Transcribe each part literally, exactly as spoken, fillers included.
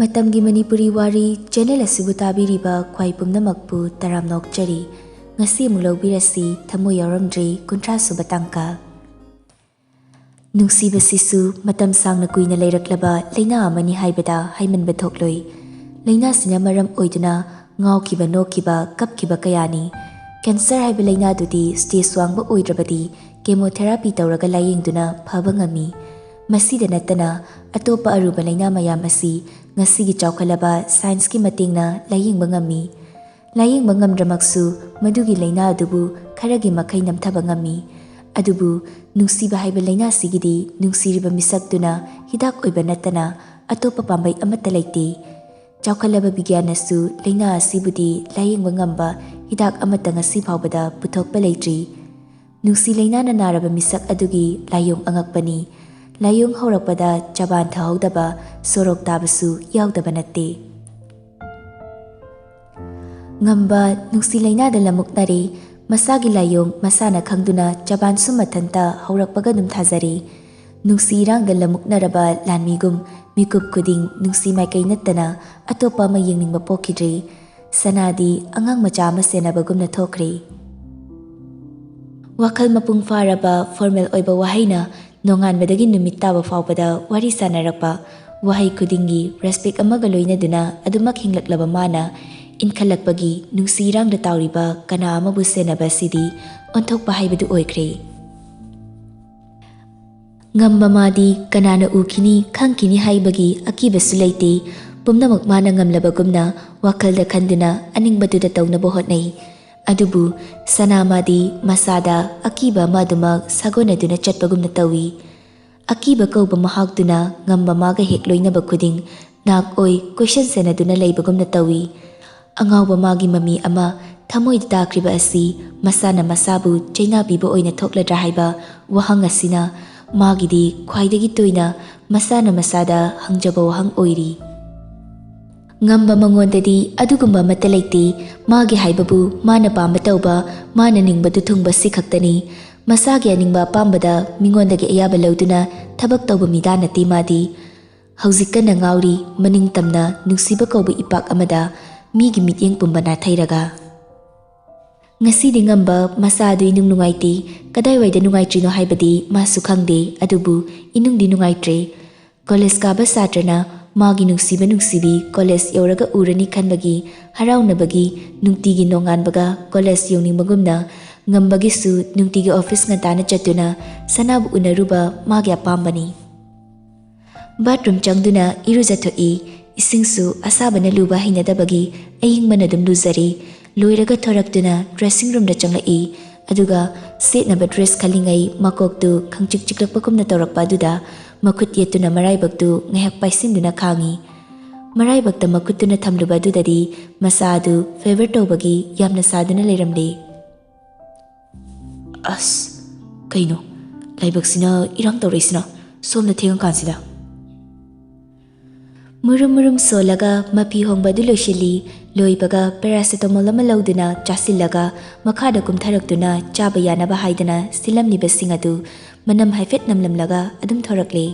ꯃꯇꯝꯒꯤ ꯃꯅꯤꯄꯨꯔꯤ ꯋꯥꯔꯤ ꯆꯦꯅꯦꯜ ꯑꯁꯤꯕꯨ ꯇꯥꯕꯤꯔꯤꯕ ꯈ꯭ꯋꯥꯏ ꯄꯨꯝꯅꯃꯛꯄꯨ ꯇꯔꯥꯝꯅ ꯑꯣꯛꯆꯔꯤ꯫ ꯉꯁꯤ ꯑꯃꯨꯛ ꯂꯧꯕꯤꯔꯁꯤ, ꯊꯃꯣꯏ ꯌꯥꯎꯔꯝꯗ꯭ꯔꯦ, ꯀꯨꯟꯊ꯭ꯔꯥ ꯁꯨꯕ ꯇꯥꯡꯀꯛ꯫ ꯅꯨꯡꯁꯤꯕꯁꯤꯁꯨ ꯃꯇꯝ ꯁꯥꯡꯅ ꯀꯨꯏꯅ ꯂꯩꯔꯛꯂꯕ ꯂꯥꯏꯅꯥ ꯑꯃꯅꯤ ꯍꯥꯏꯕꯗ ꯍꯥꯏꯃꯟꯕ ꯊꯣꯛꯂꯣꯏ꯫ ꯂꯥꯏꯅꯥꯁꯤꯅ ꯃꯔꯝ ꯑꯣꯏꯗꯨꯅ ꯉꯥꯎꯈꯤꯕ, ꯅꯣꯛꯈꯤꯕ, ꯀꯞꯈꯤꯕ ꯀꯌꯥꯅꯤ꯫ ꯀꯦꯟꯁꯔ ꯍꯥꯏꯕ ꯂꯥꯏꯅꯥꯗꯨꯗꯤ ꯁ꯭ꯇꯦꯖ ꯋꯥꯡꯕ ꯑꯣꯏꯗ꯭ꯔꯕꯗꯤ ꯀꯦꯃꯣꯊꯦꯔꯥꯄꯤ ꯇꯧꯔꯒ ꯂꯥꯌꯦꯡꯗꯨꯅ ꯐꯕ ꯉꯝꯃꯤ꯫ ꯃꯁꯤꯗ ꯅꯠꯇꯅ ꯑꯇꯣꯞꯄ ꯑꯔꯨꯕ ꯂꯥꯏꯅꯥ ꯃꯌꯥꯝ ꯑꯁꯤ ꯉꯁꯤꯒꯤ ꯆꯥꯎꯈꯠꯂꯕ ꯁꯥꯏꯟꯁꯀꯤ ꯃꯇꯦꯡꯅ ꯂꯥꯌꯦꯡꯕ ꯉꯝꯃꯤ꯫ ꯂꯥꯌꯦꯡꯕ ꯉꯝꯗ꯭ꯔꯃꯛꯁꯨ ꯃꯗꯨꯒꯤ ꯂꯥꯏꯅꯥ ꯑꯗꯨꯕꯨ ꯈꯔꯒꯤ ꯃꯈꯩ ꯅꯝꯊꯕ ꯉꯝꯃꯤ꯫ ꯑꯗꯨꯕꯨ ꯅꯨꯡꯁꯤꯕ ꯍꯥꯏꯕ ꯂꯥꯏꯅꯥꯁꯤꯒꯤꯗꯤ ꯅꯨꯡꯁꯤꯔꯤꯕ ꯃꯤꯁꯛꯇꯨꯅ ꯍꯤꯗꯥꯛ ꯑꯣꯏꯕ ꯅꯠꯇꯅ ꯑꯇꯣꯞꯄ ꯄꯥꯝꯕꯩ ꯑꯃꯠꯇ ꯂꯩꯇꯦ꯫ ꯆꯥꯎꯈꯠꯂꯕ ꯕꯤꯒ꯭ꯌꯥꯟꯅꯁꯨ ꯂꯥꯏꯅꯥ ꯑꯁꯤꯕꯨꯗꯤ ꯂꯥꯌꯦꯡꯕ ꯉꯝꯕ ꯍꯤꯗꯥꯛ ꯑꯃꯠꯇ ꯉꯁꯤ ꯐꯥꯎꯕꯗ ꯄꯨꯊꯣꯛꯄ ꯂꯩꯇ꯭ꯔꯤ꯫ ꯅꯨꯡꯁꯤ ꯂꯥꯏꯅꯥꯅ ꯅꯥꯔꯕ ꯃꯤꯁꯛ ꯑꯗꯨꯒꯤ ꯂꯥꯏꯑꯣꯡ ꯑꯉꯛꯄꯅꯤ꯫ ꯂꯥꯏꯑꯣꯡ ꯍꯧꯔꯛꯄꯗ ꯆꯕꯥꯟ ꯊꯍꯧꯗꯕ, ꯁꯣꯔꯣꯛ ꯇꯥꯕꯁꯨ ꯌꯥꯎꯗꯕ ꯅꯠꯇꯦ꯫ ꯉꯝꯕ ꯅꯨꯡꯁꯤ ꯂꯥꯏꯅꯥꯗ ꯂꯃꯨꯛꯅꯔꯦ꯫ ꯃꯁꯥꯒꯤ ꯂꯥꯏꯑꯣꯡ ꯃꯁꯥꯅ ꯈꯪꯗꯨꯅ ꯆꯕꯥꯟꯁꯨ ꯃꯊꯟꯇ ꯍꯧꯔꯛꯄꯒ ꯑꯗꯨꯝ ꯊꯥꯖꯔꯦ꯫ ꯅꯨꯡꯁꯤ ꯏꯔꯥꯡꯗ ꯂꯃꯨꯛꯅꯔꯕ ꯂꯥꯟꯃꯤꯒꯨꯝ ꯃꯤꯀꯨꯞ ꯈꯨꯗꯤꯡ ꯅꯨꯡꯁꯤ ꯃꯥꯏꯀꯩ ꯅꯠꯇꯅ ꯑꯇꯣꯞꯄ ꯑꯃ ꯌꯦꯡꯅꯤꯡꯕ ꯄꯣꯛꯈꯤꯗ꯭ꯔꯦ꯫ ꯁꯅꯥꯗꯤ ꯑꯉꯥꯡ ꯃꯆꯥ ꯑꯃ ꯁꯦꯟꯅꯕꯒꯨꯝꯅ ꯊꯣꯛꯈ꯭ꯔꯦ꯫ ꯋꯥꯈꯜ ꯃꯄꯨꯡ ꯐꯥꯔꯕ ꯐꯣꯔꯃꯦꯜ ꯑꯣꯏꯕ ꯋꯥꯍꯩꯅ ꯅꯣꯡꯉꯥꯟꯕꯗꯒꯤ ꯅꯨꯃꯤꯠ ꯇꯥꯕ ꯐꯥꯎꯕꯗ ꯋꯥꯔꯤ ꯁꯥꯟꯅꯔꯛꯄ, ꯋꯥꯍꯩ ꯈꯨꯗꯤꯡꯒꯤ ꯔꯦꯁꯄꯦꯛ ꯑꯃꯒ ꯂꯣꯏꯅꯗꯨꯅ ꯑꯗꯨꯃꯛ ꯍꯤꯡꯂꯛꯂꯕ ꯃꯥꯅ ꯏꯟꯈꯠꯂꯛꯄꯒꯤ ꯅꯨꯡꯁꯤ ꯏꯔꯥꯡꯗ ꯇꯥꯎꯔꯤꯕ ꯀꯅꯥ ꯑꯃꯕꯨ ꯁꯦꯟꯅꯕ ꯑꯁꯤꯗꯤ ꯑꯣꯟꯊꯣꯛꯄ ꯍꯥꯏꯕꯗꯨ ꯑꯣꯏꯈ꯭ꯔꯦ꯫ ꯉꯝꯕ ꯃꯥꯗꯤ ꯀꯅꯥꯅ ꯎꯈꯤꯅꯤ, ꯈꯪꯈꯤꯅꯤ ꯍꯥꯏꯕꯒꯤ ꯑꯀꯤꯕꯁꯨ ꯂꯩꯇꯦ꯫ ꯄꯨꯝꯅꯃꯛ ꯃꯥꯅ ꯉꯝꯂꯕꯒꯨꯝꯅ ꯋꯥꯈꯜꯗ ꯈꯟꯗꯨꯅ ꯑꯅꯤꯡꯕꯗꯨꯗ ꯇꯧꯅꯕ ꯍꯣꯠꯅꯩ꯫ ꯑꯗꯨꯕꯨ ꯁꯅꯥ ꯃꯥꯗꯤ ꯃꯁꯥꯗ ꯑꯀꯤꯕ ꯑꯃ ꯑꯗꯨꯃꯛ ꯁꯥꯒꯣꯟꯅꯗꯨꯅ ꯆꯠꯄꯒꯨꯝꯅ ꯇꯧꯏ꯫ ꯑꯀꯤꯕ ꯀꯧꯕ ꯃꯍꯥꯛꯇꯨꯅ ꯉꯝꯕ ꯃꯥꯒ ꯍꯦꯛ ꯂꯣꯏꯅꯕ ꯈꯨꯗꯤꯡ ꯅꯥꯛ ꯑꯣꯏ ꯀꯣꯏꯁꯟ ꯁꯦꯟꯅꯗꯨꯅ ꯂꯩꯕꯒꯨꯝꯅ ꯇꯧꯏ꯫ ꯑꯉꯥꯎꯕ ꯃꯥꯒꯤ ꯃꯃꯤ ꯑꯃ ꯊꯃꯣꯏꯗ ꯇꯥꯈ꯭ꯔꯤꯕ ꯑꯁꯤ ꯃꯁꯥꯅ ꯃꯁꯥꯕꯨ ꯆꯩꯅꯥ ꯄꯤꯕ ꯑꯣꯏꯅ ꯊꯣꯛꯂꯗ꯭ꯔꯥ ꯍꯥꯏꯕ ꯋꯥꯍꯪ ꯑꯁꯤꯅ ꯃꯥꯒꯤꯗꯤ ꯈ꯭ꯋꯥꯏꯗꯒꯤ ꯇꯣꯏꯅ ꯃꯁꯥꯅ ꯃꯁꯥꯗ ꯍꯪꯖꯕ ꯋꯥꯍꯪ ꯑꯣꯏꯔꯤ꯫ ꯉꯝꯕ ꯃꯉꯣꯟꯗꯗꯤ ꯑꯗꯨꯒꯨꯝꯕ ꯑꯃꯠꯇ ꯂꯩꯇꯦ꯫ ꯃꯥꯒꯤ ꯍꯥꯏꯕꯕꯨ ꯃꯥꯅ ꯄꯥꯝꯕ ꯇꯧꯕ, ꯃꯥꯅ ꯅꯤꯡꯕꯗꯨ ꯊꯨꯡꯕ ꯁꯤ ꯈꯛꯇꯅꯤ꯫ ꯃꯁꯥꯒꯤ ꯑꯅꯤꯡꯕ ꯑꯄꯥꯝꯕꯗ ꯃꯤꯉꯣꯟꯗꯒꯤ ꯑꯌꯥꯕ ꯂꯧꯗꯨꯅ ꯊꯕꯛ ꯇꯧꯕ ꯃꯤꯗꯥ ꯅꯠꯇꯦ ꯃꯥꯗꯤ꯫ ꯍꯧꯖꯤꯛ ꯀꯟꯅ ꯉꯥꯎꯔꯤ, ꯃꯅꯤꯡ ꯇꯝꯅ ꯅꯨꯡꯁꯤꯕ ꯀꯧꯕ ꯏꯄꯥꯛ ꯑꯃꯗ ꯃꯤꯒꯤ ꯃꯤꯠꯌꯦꯡ ꯄꯨꯝꯕ ꯅꯥꯊꯩꯔꯒ꯫ ꯉꯁꯤꯗꯤ ꯉꯝꯕ ꯃꯁꯥ ꯑꯗꯨ ꯏꯅꯨꯡ ꯅꯨꯡꯉꯥꯏꯇꯦ꯫ ꯀꯗꯥꯏꯋꯥꯏꯗ ꯅꯨꯡꯉꯥꯏꯇ꯭ꯔꯤꯅꯣ ꯍꯥꯏꯕꯗꯤ ꯃꯥꯁꯨ ꯈꯪꯗꯦ, ꯑꯗꯨꯕꯨ ꯏꯅꯨꯡꯗꯤ ꯅꯨꯡꯉꯥꯏꯇ꯭ꯔꯦ꯫ ꯀꯣꯂꯦꯖ ꯀꯥꯕ ꯁꯥꯇ꯭ꯔꯅ ꯃꯥꯒꯤ ꯅꯨꯡꯁꯤꯕ ꯅꯨꯡꯁꯤꯕꯤ ꯀꯣꯂꯦꯖ ꯌꯧꯔꯒ ꯎꯔꯅꯤ ꯈꯟꯕꯒꯤ ꯍꯔꯥꯎꯅꯕꯒꯤ ꯅꯨꯡꯇꯤꯒꯤ ꯅꯣꯡꯉꯥꯟꯕꯒ ꯀꯣꯂꯦꯖ ꯌꯧꯅꯤꯡꯕꯒꯨꯝꯅ ꯉꯝꯕꯒꯤꯁꯨ ꯅꯨꯡꯇꯤꯒꯤ ꯑꯣꯐꯤꯁ ꯉꯟꯇꯥꯅ ꯆꯠꯇꯨꯅ ꯁꯅꯥꯕꯨ ꯎꯅꯔꯨꯕ ꯃꯥꯒꯤ ꯑꯄꯥꯝꯕꯅꯤ꯫ ꯕꯥꯊꯔꯨꯝ ꯆꯪꯗꯨꯅ ꯏꯔꯨꯖꯊꯣꯛꯏ꯫ ꯏꯁꯤꯡꯁꯨ ꯑꯁꯥꯕꯅ ꯂꯨꯕ ꯍꯩꯅꯗꯕꯒꯤ ꯑꯏꯪꯕꯅ ꯑꯗꯨꯝ ꯂꯨꯖꯔꯤ꯫ ꯂꯣꯏꯔꯒ ꯊꯣꯔꯛꯇꯨꯅ ꯗ꯭ꯔꯦꯁꯤꯡ ꯔꯨꯝꯗ ꯆꯪꯂꯛꯏ꯫ ꯑꯗꯨꯒ ꯁꯦꯠꯅꯕ ꯗ꯭ꯔꯦꯁ ꯈꯜꯂꯤꯉꯩ ꯃꯀꯣꯛꯇꯨ ꯈꯪꯆꯤꯛ ꯆꯤꯛꯂꯛꯄꯒꯨꯝꯅ ꯇꯧꯔꯛꯄ ꯑꯗꯨꯗ ꯃꯈꯨꯠ ꯌꯦꯠꯇꯨꯅ ꯃꯔꯥꯏꯕꯛꯇꯨ ꯉꯥꯏꯍꯥꯛ ꯄꯥꯏꯁꯤꯟꯗꯨꯅ ꯈꯥꯡꯉꯤ꯫ ꯃꯔꯥꯏꯕꯛꯇ ꯃꯈꯨꯠꯇꯨꯅ ꯊꯝꯂꯨꯕ ꯑꯗꯨꯗꯗꯤ ꯃꯁꯥ ꯑꯗꯨ ꯐꯦꯚꯔ ꯇꯧꯕꯒꯤ ꯌꯥꯝꯅ ꯁꯥꯗꯨꯅ ꯂꯩꯔꯝꯂꯦ꯫ ꯑꯁ, ꯀꯩꯅꯣ ꯂꯥꯏꯕꯛꯁꯤꯅ ꯏꯔꯥꯡ ꯇꯧꯔꯛꯏꯁꯤꯅ ꯁꯣꯝꯗ ꯊꯦꯡꯉꯀꯥꯟꯁꯤꯗ? ꯃꯨꯔꯨꯝ ꯃꯨꯔꯨꯝ ꯁꯣꯜꯂꯒ ꯃꯐꯤ ꯍꯣꯡꯕ ꯑꯗꯨ ꯂꯣꯏꯁꯤꯜꯂꯤ꯫ ꯂꯣꯏꯕꯒ ꯄꯦꯔꯥꯁꯤꯇꯥꯃꯣꯜ ꯑꯃ ꯂꯧꯗꯨꯅ ꯆꯥꯁꯤꯜꯂꯒ ꯃꯈꯥꯗ ꯀꯨꯝꯊꯔꯛꯇꯨꯅ ꯆꯥꯕ ꯌꯥꯅꯕ ꯍꯥꯏꯗꯅ ꯁꯤꯜꯂꯝꯂꯤꯕꯁꯤꯡ ꯑꯗꯨ ꯃꯅꯝ ꯍꯥꯏꯐꯦꯠ ꯅꯝꯂꯝꯂꯒ ꯑꯗꯨꯝ ꯊꯣꯔꯛꯂꯦ꯫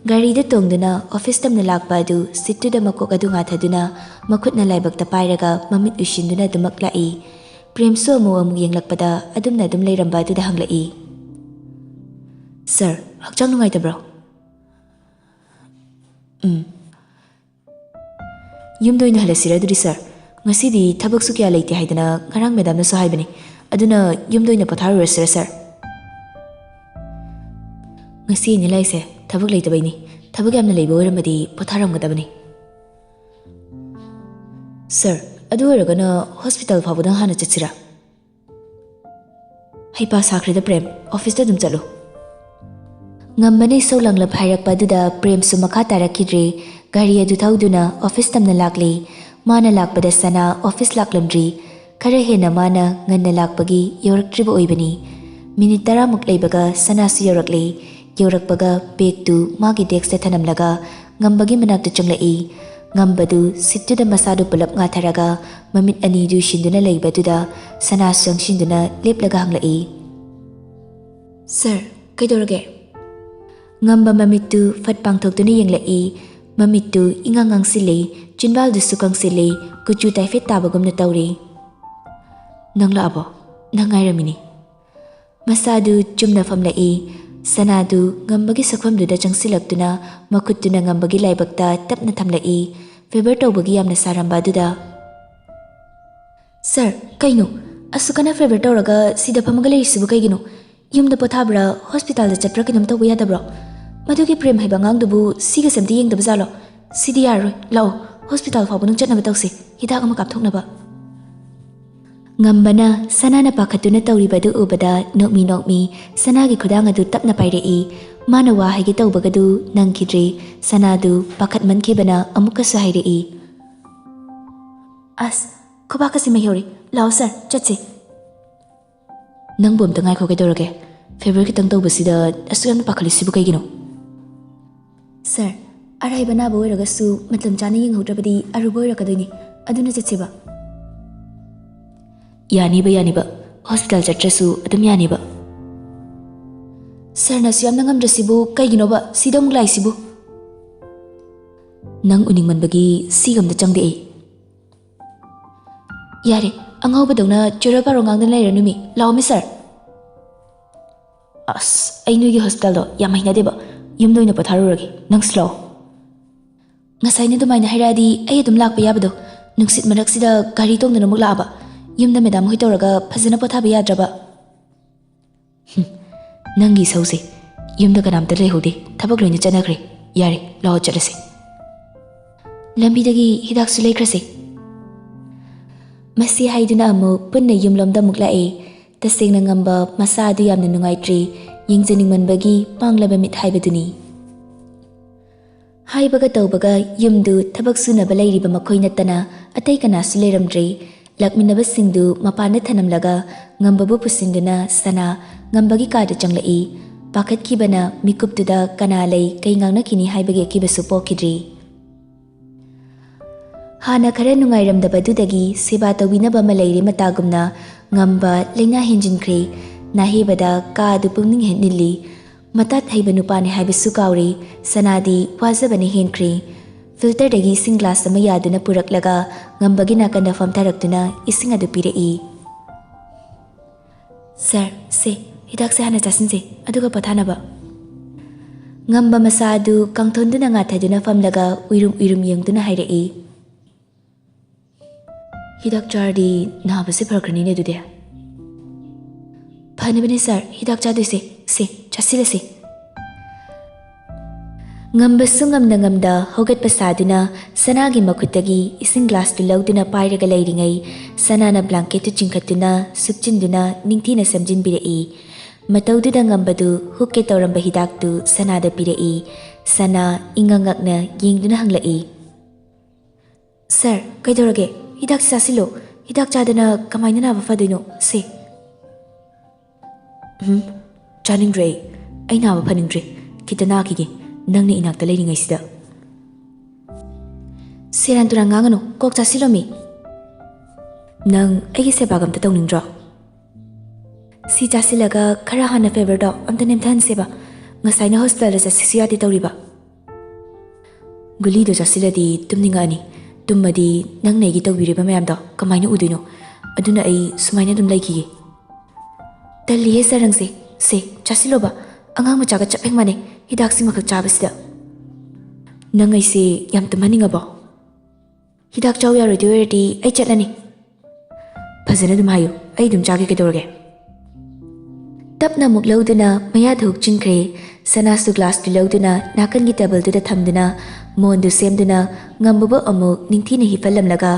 ꯒꯥꯔꯤꯗ ꯇꯣꯡꯗꯨꯅ ꯑꯣꯐꯤꯁ ꯇꯝꯅ ꯂꯥꯛꯄ ꯑꯗꯨ ꯁꯤꯠꯇꯨꯗ ꯃꯀꯣꯛ ꯑꯗꯨ ꯉꯥꯊꯗꯨꯅ ꯃꯈꯨꯠꯅ ꯂꯥꯏꯕꯛꯇ ꯄꯥꯏꯔꯒ ꯃꯃꯤꯠ ꯎꯏꯁꯤꯟꯗꯨꯅ ꯑꯗꯨꯃꯛ ꯂꯥꯛꯏ꯫ ꯄ꯭ꯔꯦꯝꯁꯨ ꯑꯃꯨꯛ ꯑꯃꯨꯛ ꯌꯦꯡꯂꯛꯄꯗ ꯑꯗꯨꯝꯅ ꯑꯗꯨꯝ ꯂꯩꯔꯝꯕ ꯑꯗꯨꯗ ꯍꯪꯂꯛꯏ, "ꯁꯥꯔ, ꯍꯛꯆꯥꯡ ꯅꯨꯡꯉꯥꯏꯇꯕ꯭ꯔꯣ?" "ꯎꯝ꯫ ꯌꯨꯝꯗ ꯑꯣꯏꯅ ꯍꯜꯂꯁꯤꯔ ꯑꯗꯨꯗꯤ, ꯁꯥꯔ? ꯉꯁꯤꯗꯤ ꯊꯕꯛꯁꯨ ꯀꯌꯥ ꯂꯩꯇꯦ ꯍꯥꯏꯗꯅ ꯉꯔꯥꯡ ꯃꯦꯗꯥꯝꯅꯁꯨ ꯍꯥꯏꯕꯅꯤ꯫ ꯑꯗꯨꯅ ꯌꯨꯝꯗ ꯑꯣꯏꯅ ꯄꯣꯊꯥꯔꯨꯔꯁꯤꯔ, ꯁꯥꯔ?" "ꯉꯁꯤ ꯑꯩꯅ ꯂꯥꯛꯏꯁꯦ ꯊꯕꯛ ꯂꯩꯇꯕꯩꯅꯤ꯫ ꯊꯕꯛ ꯌꯥꯝꯅ ꯂꯩꯕ ꯑꯣꯏꯔꯝꯃꯗꯤ ꯄꯣꯊꯥꯔꯝꯒꯗꯕꯅꯤ꯫ ꯁꯥꯔ, ꯑꯗꯨ ꯑꯣꯏꯔꯒꯅ ꯍꯣꯁꯄꯤꯇꯥꯜ ꯐꯥꯎꯕꯗꯪ ꯍꯥꯟꯅ ꯆꯠꯁꯤꯔꯥ?" "ꯍꯩꯄꯥ ꯁꯥꯈ꯭ꯔꯦꯗ ꯄ꯭ꯔꯦꯝ, ꯑꯣꯐꯤꯁꯇ ꯑꯗꯨꯝ ꯆꯠꯂꯨ꯫" ꯉꯝꯕꯅ ꯏꯁꯧ ꯂꯥꯡꯂꯞ ꯍꯥꯏꯔꯛꯄ ꯑꯗꯨꯗ ꯄ꯭ꯔꯦꯝꯁꯨ ꯃꯈꯥ ꯇꯥꯔꯛꯈꯤꯗ꯭ꯔꯦ꯫ ꯒꯥꯔꯤ ꯑꯗꯨ ꯊꯧꯗꯨꯅ ꯑꯣꯐꯤꯁ ꯇꯝꯅ ꯂꯥꯛꯂꯦ꯫ ꯃꯥꯅ ꯂꯥꯛꯄꯗ ꯁꯅꯥ ꯑꯣꯐꯤꯁ ꯂꯥꯛꯂꯝꯗ꯭ꯔꯤ꯫ ꯈꯔ ꯍꯦꯟꯅ ꯃꯥꯅ ꯉꯟꯅ ꯂꯥꯛꯄꯒꯤ ꯌꯧꯔꯛꯇ꯭ꯔꯤꯕ ꯑꯣꯏꯕꯅꯤ꯫ ꯃꯤꯅꯤꯠ ꯇꯔꯥꯃꯨꯛ ꯂꯩꯕꯒ ꯁꯅꯥꯁꯨ ꯌꯧꯔꯛꯂꯦ꯫ ꯌꯧꯔꯛꯄꯒ ꯕꯦꯒꯇꯨ ꯃꯥꯒꯤ ꯗꯦꯛꯁꯇ ꯊꯅꯝꯂꯒ ꯉꯝꯕꯒꯤ ꯃꯅꯥꯛꯇ ꯆꯪꯂꯛꯏ꯫ ꯉꯝꯕꯗꯨ ꯁꯤꯠꯇꯨꯗ ꯃꯁꯥꯗꯨ ꯄꯨꯂꯞ ꯉꯥꯊꯔꯒ ꯃꯃꯤꯠ ꯑꯅꯤꯗꯨ ꯁꯤꯟꯗꯨꯅ ꯂꯩꯕꯗꯨꯗ ꯁꯅꯥꯁꯨ ꯆꯪꯁꯤꯟꯗꯨꯅ ꯂꯦꯞꯂꯒ ꯍꯪꯂꯛꯏ, "ꯁꯥꯔ, ꯀꯩꯗꯧꯔꯒꯦ?" ꯉꯝꯕ ꯃꯃꯤꯠꯇꯨ ꯐꯠ ꯄꯥꯡꯊꯣꯛꯇꯨꯅ ꯌꯦꯡꯂꯛꯏ꯫ ꯃꯃꯤꯠꯇꯨ ꯏꯉꯥꯡ ꯉꯥꯡꯁꯤꯜꯂꯤ, ꯆꯤꯟꯕꯥꯜꯗꯨꯁꯨ ꯀꯪꯁꯤꯜꯂꯤ, ꯀꯨꯆꯨ ꯇꯥꯏꯐꯦꯠ ꯇꯥꯕꯒꯨꯝꯅ ꯇꯧꯔꯤ꯫ "ꯅꯪ ꯂꯥꯛꯑꯕꯣ? ꯅꯪ ꯉꯥꯏꯔꯝꯃꯤꯅꯤ꯫" ꯃꯁꯥꯗꯨ ꯆꯨꯝꯅ ꯐꯝꯂꯛꯏ꯫ ꯁꯅꯥꯗꯨ ꯉꯝꯕꯒꯤ ꯁꯛꯐꯝꯗꯨꯗ ꯆꯪꯁꯤꯜꯂꯛꯇꯨꯅ ꯃꯈꯨꯠꯇꯨꯅ ꯉꯝꯕꯒꯤ ꯂꯥꯏꯕꯛꯇ ꯇꯞꯅ ꯊꯝꯂꯛꯏ꯫ ꯐꯦꯚꯔ ꯇꯧꯕꯒꯤ ꯌꯥꯝꯅ ꯁꯥꯔꯝꯕ ꯑꯗꯨꯗ, "ꯁꯥꯔ, ꯀꯩꯅꯣ? ꯑꯁꯨꯛ ꯀꯟꯅ ꯐꯦꯚꯔ ꯇꯧꯔꯒ ꯁꯤꯗ ꯐꯝꯃꯒ ꯂꯩꯔꯤꯁꯤꯕꯨ ꯀꯩꯒꯤꯅꯣ? ꯌꯨꯝꯗ ꯄꯣꯊꯥꯕ꯭ꯔꯥ, ꯍꯣꯁꯄꯤꯇꯥꯜꯗ ꯆꯠꯄ꯭ꯔꯥ ꯀꯩꯅꯣꯝ ꯇꯧꯕ ꯌꯥꯗꯕ꯭ꯔꯣ? ꯃꯗꯨꯒꯤ ꯄ꯭ꯔꯦꯝ ꯍꯥꯏꯕ ꯑꯉꯥꯡꯗꯨꯕꯨ ꯁꯤꯒꯁꯦ ꯑꯝꯇ ꯌꯦꯡꯗꯕ ꯖꯥꯠꯂꯣ? ꯁꯤꯗꯤ ꯌꯥꯔꯔꯣꯏ꯫ ꯂꯥꯛꯑꯣ, ꯍꯣꯁꯄꯤꯇꯥꯜ ꯐꯥꯎꯕ ꯅꯪ ꯆꯠꯅꯕ ꯇꯧꯁꯤ, ꯍꯤꯗꯥꯛ ꯑꯃ ꯀꯥꯞꯊꯣꯛꯅꯕ꯫" ꯉꯝꯕꯅ ꯁꯅꯥꯅ ꯄꯥꯈꯠꯇꯨꯅ ꯇꯧꯔꯤꯕ ꯑꯗꯨ ꯎꯕꯗ ꯅꯣꯛꯃꯤ ꯅꯣꯛꯃꯤ ꯁꯅꯥꯒꯤ ꯈꯨꯗꯥꯡ ꯑꯗꯨ ꯇꯞꯅ ꯄꯥꯏꯔꯛꯏ꯫ ꯃꯥꯅ ꯋꯥ ꯍꯥꯏꯒꯦ ꯇꯧꯕꯒꯗꯨ ꯅꯪꯈꯤꯗ꯭ꯔꯤ꯫ ꯁꯅꯥꯗꯨ ꯄꯥꯈꯠꯃꯟꯈꯤꯕꯅ ꯑꯃꯨꯛꯀꯁꯨ ꯍꯥꯏꯔꯛꯏ, "ꯑꯁ, ꯈꯨꯕꯥꯛꯀꯁꯦ ꯃꯩ ꯍꯧꯔꯦ꯫ ꯂꯥꯛꯑꯣ ꯁꯥꯔ, ꯆꯠꯁꯦ꯫" "ꯅꯪꯕꯨ ꯑꯝꯇ ꯉꯥꯏꯈꯣ, ꯀꯩꯗꯧꯔꯒꯦ? ꯐꯦꯚꯔ ꯈꯤꯇꯪ ꯇꯧꯕꯁꯤꯗ ꯑꯁꯨꯛ ꯌꯥꯝꯅ ꯄꯥꯈꯠꯂꯤꯁꯤꯕꯨ ꯀꯩꯒꯤꯅꯣ?" "ꯁꯥꯔ, ꯑꯔꯥꯏꯕ ꯑꯅꯥꯕ ꯑꯣꯏꯔꯒꯁꯨ ꯃꯇꯝ ꯆꯥꯅ ꯌꯦꯡꯍꯧꯗ꯭ꯔꯕꯗꯤ ꯑꯔꯨꯕ ꯑꯣꯏꯔꯛꯀꯗꯣꯏꯅꯤ, ꯑꯗꯨꯅ ꯆꯠꯁꯦꯕ꯫" "ꯌꯥꯅꯤꯕ, ꯌꯥꯅꯤꯕ, ꯍꯣꯁꯄꯤꯇꯥꯜ ꯆꯠꯇ꯭ꯔꯁꯨ ꯑꯗꯨꯝ ꯌꯥꯅꯤꯕ꯫" "ꯁꯥꯔꯅꯁꯨ ꯌꯥꯝꯅ ꯉꯝꯗ꯭ꯔꯁꯤꯕꯨ ꯀꯩꯒꯤꯅꯣꯕ ꯁꯤꯗ ꯑꯃꯨꯛ ꯂꯥꯛꯏꯁꯤꯕꯨ?" "ꯅꯪ ꯎꯅꯤꯡꯃꯟꯕꯒꯤ ꯁꯤꯒ ꯑꯝꯇ ꯆꯪꯗꯦ ꯑꯩ꯫" "ꯌꯥꯔꯦ, ꯑꯉꯥꯎꯕꯗꯧꯅ ꯆꯨꯔ ꯄꯥꯔꯣ ꯉꯥꯡꯗꯅ ꯂꯩꯔꯅꯨ ꯃꯤ꯫ ꯂꯥꯛꯑꯣ ꯃꯤ ꯁꯥꯔ꯫" "ꯑꯁ, ꯑꯩ ꯅꯣꯏꯒꯤ ꯍꯣꯁꯄꯤꯇꯥꯜꯗꯣ ꯌꯥꯝ ꯍꯩꯅꯗꯦꯕ꯫ ꯌꯨꯝꯗ ꯑꯣꯏꯅ ꯄꯣꯊꯥꯔꯨꯔꯒꯦ, ꯅꯪꯁꯨ ꯂꯥꯛꯑꯣ꯫" "ꯉꯁꯥꯏꯅ ꯑꯗꯨꯃꯥꯏꯅ ꯍꯥꯏꯔꯛꯑꯗꯤ ꯑꯩ ꯑꯗꯨꯝ ꯂꯥꯛꯄ ꯌꯥꯕꯗꯣ꯫ ꯅꯨꯡꯁꯤꯠ ꯃꯔꯛꯁꯤꯗ ꯒꯥꯔꯤ ꯇꯣꯡꯗꯨꯅ ꯑꯃꯨꯛ ꯂꯥꯛꯑꯕ꯫ ꯌꯨꯝꯗ ꯃꯦꯗꯥꯝ ꯍꯣꯏ ꯇꯧꯔꯒ ꯐꯖꯅ ꯄꯣꯊꯥꯕ ꯌꯥꯗ꯭ꯔꯕ?" "ꯍꯨꯝ, ꯅꯪꯒꯤ ꯏꯁꯧꯁꯦ꯫ ꯌꯨꯝꯗ ꯀꯅꯥꯝꯇ ꯂꯩꯍꯧꯗꯦ, ꯊꯕꯛ ꯂꯣꯏꯅ ꯆꯠꯅꯈ꯭ꯔꯦ꯫ ꯌꯥꯔꯦ, ꯂꯥꯛꯑꯣ ꯆꯠꯂꯁꯦ꯫" "ꯂꯝꯕꯤꯗꯒꯤ ꯍꯤꯗꯥꯛꯁꯨ ꯂꯩꯈ꯭ꯔꯁꯦ꯫" ꯃꯁꯤ ꯍꯥꯏꯗꯨꯅ ꯑꯃꯨꯛ ꯄꯨꯟꯅ ꯌꯨꯝꯂꯣꯝꯗ ꯑꯃꯨꯛ ꯂꯥꯛꯑꯦ꯫ ꯇꯁꯦꯡꯅ ꯉꯝꯕ ꯃꯁꯥ ꯑꯗꯨ ꯌꯥꯝꯅ ꯅꯨꯡꯉꯥꯏꯇ꯭ꯔꯤ꯫ ꯌꯦꯡꯖꯅꯤꯡꯃꯟꯕꯒꯤ ꯄꯥꯡꯂꯕ ꯃꯤꯠ ꯍꯥꯏꯕꯗꯨꯅꯤ꯫ ꯍꯥꯏꯕꯒ ꯇꯧꯕꯒ ꯌꯨꯝꯗꯨ ꯊꯕꯛ ꯁꯨꯅꯕ ꯂꯩꯔꯤꯕ ꯃꯈꯣꯏ ꯅꯠꯇꯅ ꯑꯇꯩ ꯀꯅꯥꯁꯨ ꯂꯩꯔꯝꯗ꯭ꯔꯦ꯫ ꯂꯥꯛꯃꯤꯟꯅꯕꯁꯤꯡꯗꯨ ꯃꯄꯥꯟꯗ ꯊꯅꯝꯂꯒ ꯉꯝꯕꯕꯨ ꯄꯨꯁꯤꯟꯗꯨꯅ ꯁꯅꯥ ꯉꯝꯕꯒꯤ ꯀꯥꯗ ꯆꯪꯂꯛꯏ꯫ ꯄꯥꯈꯠꯈꯤꯕꯅ ꯃꯤꯀꯨꯞꯇꯨꯗ ꯀꯅꯥ ꯂꯩ, ꯀꯩ ꯉꯥꯡꯅꯈꯤꯅꯤ ꯍꯥꯏꯕꯒꯤ ꯑꯀꯤꯕꯁꯨ ꯄꯣꯛꯈꯤꯗ꯭ꯔꯤ꯫ ꯍꯥꯟꯅ ꯈꯔ ꯅꯨꯡꯉꯥꯏꯔꯝꯗꯕꯗꯨꯗꯒꯤ ꯁꯦꯕꯥ ꯇꯧꯕꯤꯅꯕ ꯑꯃ ꯂꯩꯔꯦ ꯃꯇꯥꯒꯨꯝꯅ ꯉꯝꯕ ꯂꯥꯏꯅꯥ ꯍꯦꯟꯖꯤꯟꯈ꯭ꯔꯦ꯫ ꯅꯥꯍꯦꯕꯗ ꯀꯥ ꯑꯗꯨ ꯄꯨꯛꯅꯤꯡ ꯍꯦꯛ ꯅꯤꯜꯂꯤ꯫ ꯃꯇꯥꯠ ꯍꯩꯕ ꯅꯨꯄꯥꯅꯤ ꯍꯥꯏꯕꯁꯨ ꯀꯥꯎꯔꯦ꯫ ꯁꯅꯥꯗꯤ ꯋꯥꯖꯕꯅ ꯍꯦꯟꯈ꯭ꯔꯦ꯫ ꯐꯤꯜꯇꯔꯗꯒꯤ ꯏꯁꯤꯡ ꯒ꯭ꯂꯥꯁ ꯑꯃ ꯌꯥꯗꯨꯅ ꯄꯨꯔꯛꯂꯒ ꯉꯝꯕꯒꯤ ꯅꯥꯀꯟꯗ ꯐꯝꯊꯔꯛꯇꯨꯅ ꯏꯁꯤꯡ ꯑꯗꯨ ꯄꯤꯔꯛꯏ꯫ "ꯁꯥꯔ, ꯁꯦ, ꯍꯤꯗꯥꯛꯁꯦ ꯍꯥꯟꯅ ꯆꯥꯁꯤꯟꯁꯦ, ꯑꯗꯨꯒ ꯄꯣꯊꯥꯅꯕ꯫" ꯉꯝꯕ ꯃꯁꯥ ꯑꯗꯨ ꯀꯥꯡꯊꯣꯟꯗꯨꯅ ꯉꯥꯊꯗꯨꯅ ꯐꯝꯂꯒ ꯎꯏꯔꯨꯝ ꯎꯏꯔꯨꯝ ꯌꯦꯡꯗꯨꯅ ꯍꯥꯏꯔꯛꯏ, "ꯍꯤꯗꯥꯛ ꯆꯥꯔꯗꯤ ꯅꯥꯕꯁꯦ ꯐꯈ꯭ꯔꯅꯤꯅꯦ ꯑꯗꯨꯗꯤ꯫" "ꯐꯅꯕꯅꯦ ꯁꯥꯔ ꯍꯤꯗꯥꯛ ꯆꯥꯗꯣꯏꯁꯦ꯫ ꯁꯦ, ꯆꯥꯁꯤꯜꯂꯁꯦ꯫" ꯉꯝꯕꯁꯨ ꯉꯝꯅ ꯉꯝꯗ ꯍꯧꯒꯠꯄ ꯁꯥꯗꯨꯅ ꯁꯅꯥꯒꯤ ꯃꯈꯨꯠꯇꯒꯤ ꯏꯁꯤꯡ ꯒ꯭ꯂꯥꯁꯇꯨ ꯂꯧꯗꯨꯅ ꯄꯥꯏꯔꯒ ꯂꯩꯔꯤꯉꯩ, ꯁꯅꯥꯅ ꯕ꯭ꯂꯥꯡꯀꯦꯠꯇꯨ ꯆꯤꯡꯈꯠꯇꯨꯅ ꯁꯨꯞꯆꯤꯟꯗꯨꯅ ꯅꯤꯡꯊꯤꯅ ꯁꯦꯝꯖꯤꯟꯕꯤꯔꯛꯏ꯫ ꯃꯇꯧꯗꯨꯗ ꯉꯝꯕꯗꯨ ꯍꯨꯛꯀꯦ ꯇꯧꯔꯝꯕ ꯍꯤꯗꯥꯛꯇꯨ ꯁꯅꯥꯗ ꯄꯤꯔꯛꯏ꯫ ꯁꯅꯥ ꯏꯉꯛ ꯉꯛꯅ ꯌꯦꯡꯗꯨꯅ ꯍꯪꯂꯛꯏ, "ꯁꯥꯔ, ꯀꯩꯗꯧꯔꯒꯦ? ꯍꯤꯗꯥꯛꯁꯤ ꯆꯥꯁꯤꯜꯂꯣ꯫ ꯍꯤꯗꯥꯛ ꯆꯥꯗꯅ ꯀꯃꯥꯏꯅ ꯅꯥꯕ ꯐꯗꯣꯏꯅꯣ? ꯁꯦ꯫" "ꯎꯝ, ꯆꯥꯅꯤꯡꯗ꯭ꯔꯦ ꯑꯩ꯫ ꯑꯩ ꯅꯥꯕ ꯐꯅꯤꯡꯗ꯭ꯔꯦ꯫ ꯈꯤꯇ ꯅꯥꯈꯤꯒꯦ, ꯅꯪꯅ ꯏꯅꯥꯛꯇ ꯂꯩꯔꯤꯉꯩꯁꯤꯗ꯫" "ꯁꯦꯔꯥꯟ ꯇꯨꯔꯥꯟ ꯉꯥꯡꯒꯅꯨ, ꯀꯣꯛ ꯆꯥꯁꯤꯜꯂꯣꯃꯤ꯫" "ꯅꯪ ꯑꯩꯒꯤ ꯁꯦꯕꯥꯒ ꯑꯝꯇ ꯇꯧꯅꯤꯡꯗ꯭ꯔꯣ?" "ꯁꯤ ꯆꯥꯁꯤꯜꯂꯒ ꯈꯔ ꯍꯥꯟꯅ ꯐꯦꯕꯔꯗꯣ ꯑꯝꯇ ꯅꯦꯝꯊꯍꯟꯁꯦꯕ꯫ ꯉꯁꯥꯏꯅ ꯍꯣꯁꯄꯤꯇꯥꯜꯗ ꯆꯠꯁꯤꯁꯨ ꯌꯥꯗꯦ ꯇꯧꯔꯤꯕ꯫" "ꯒꯨꯂꯤꯗꯣ ꯆꯥꯁꯤꯜꯂꯗꯤ ꯇꯨꯝꯅꯤꯡꯉꯛꯑꯅꯤ꯫ ꯇꯨꯝꯃꯗꯤ ꯅꯪꯅ ꯑꯩꯒꯤ ꯇꯧꯕꯤꯔꯤꯕ ꯃꯌꯥꯝꯗꯣ ꯀꯃꯥꯏꯅ ꯎꯗꯣꯏꯅꯣ? ꯑꯗꯨꯅ ꯑꯩ ꯁꯨꯃꯥꯏꯅ ꯑꯗꯨꯝ ꯂꯩꯈꯤꯒꯦ꯫" "ꯇꯜꯂꯤꯍꯦ ꯁꯥꯔ ꯅꯪꯁꯦ꯫ ꯁꯦ, ꯆꯥꯁꯤꯜꯂꯣꯕ꯫ ꯑꯉꯥꯡ ꯃꯆꯥꯒ ꯆꯞ ꯍꯦꯛ ꯃꯥꯟꯅꯩ ꯍꯤꯗꯥꯛꯁꯤꯃꯈꯛ ꯆꯥꯕꯁꯤꯗ꯫" "ꯅꯪ ꯑꯩꯁꯦ ꯌꯥꯝ ꯇꯨꯝꯍꯟꯅꯤꯡꯉꯕꯣ?" "ꯍꯤꯗꯥꯛ ꯆꯥꯎ ꯌꯥꯔꯣꯏꯗꯣꯏ ꯑꯣꯏꯔꯗꯤ ꯑꯩ ꯆꯠꯂꯅꯤ꯫" "ꯐꯖꯅ ꯑꯗꯨꯝ ꯍꯥꯏꯌꯨ, ꯑꯩ ꯑꯗꯨꯝ ꯆꯥꯒꯦ, ꯀꯩꯗꯧꯔꯒꯦ?" ꯇꯞꯅ ꯑꯃꯨꯛ ꯂꯧꯗꯨꯅ ꯃꯌꯥꯗ ꯍꯨꯛꯆꯤꯟꯈ꯭ꯔꯦ꯫ ꯁꯅꯥꯁꯨ ꯒ꯭ꯂꯥꯁꯇꯨ ꯂꯧꯗꯨꯅ ꯅꯥꯀꯟꯒꯤ ꯇꯦꯕꯜꯗꯨꯗ ꯊꯝꯗꯨꯅ ꯃꯣꯟꯗꯨ ꯁꯦꯝꯗꯨꯅ ꯉꯝꯕꯕꯨ ꯑꯃꯨꯛ ꯅꯤꯡꯊꯤꯅ ꯍꯤꯞꯍꯜꯂꯝꯂꯒ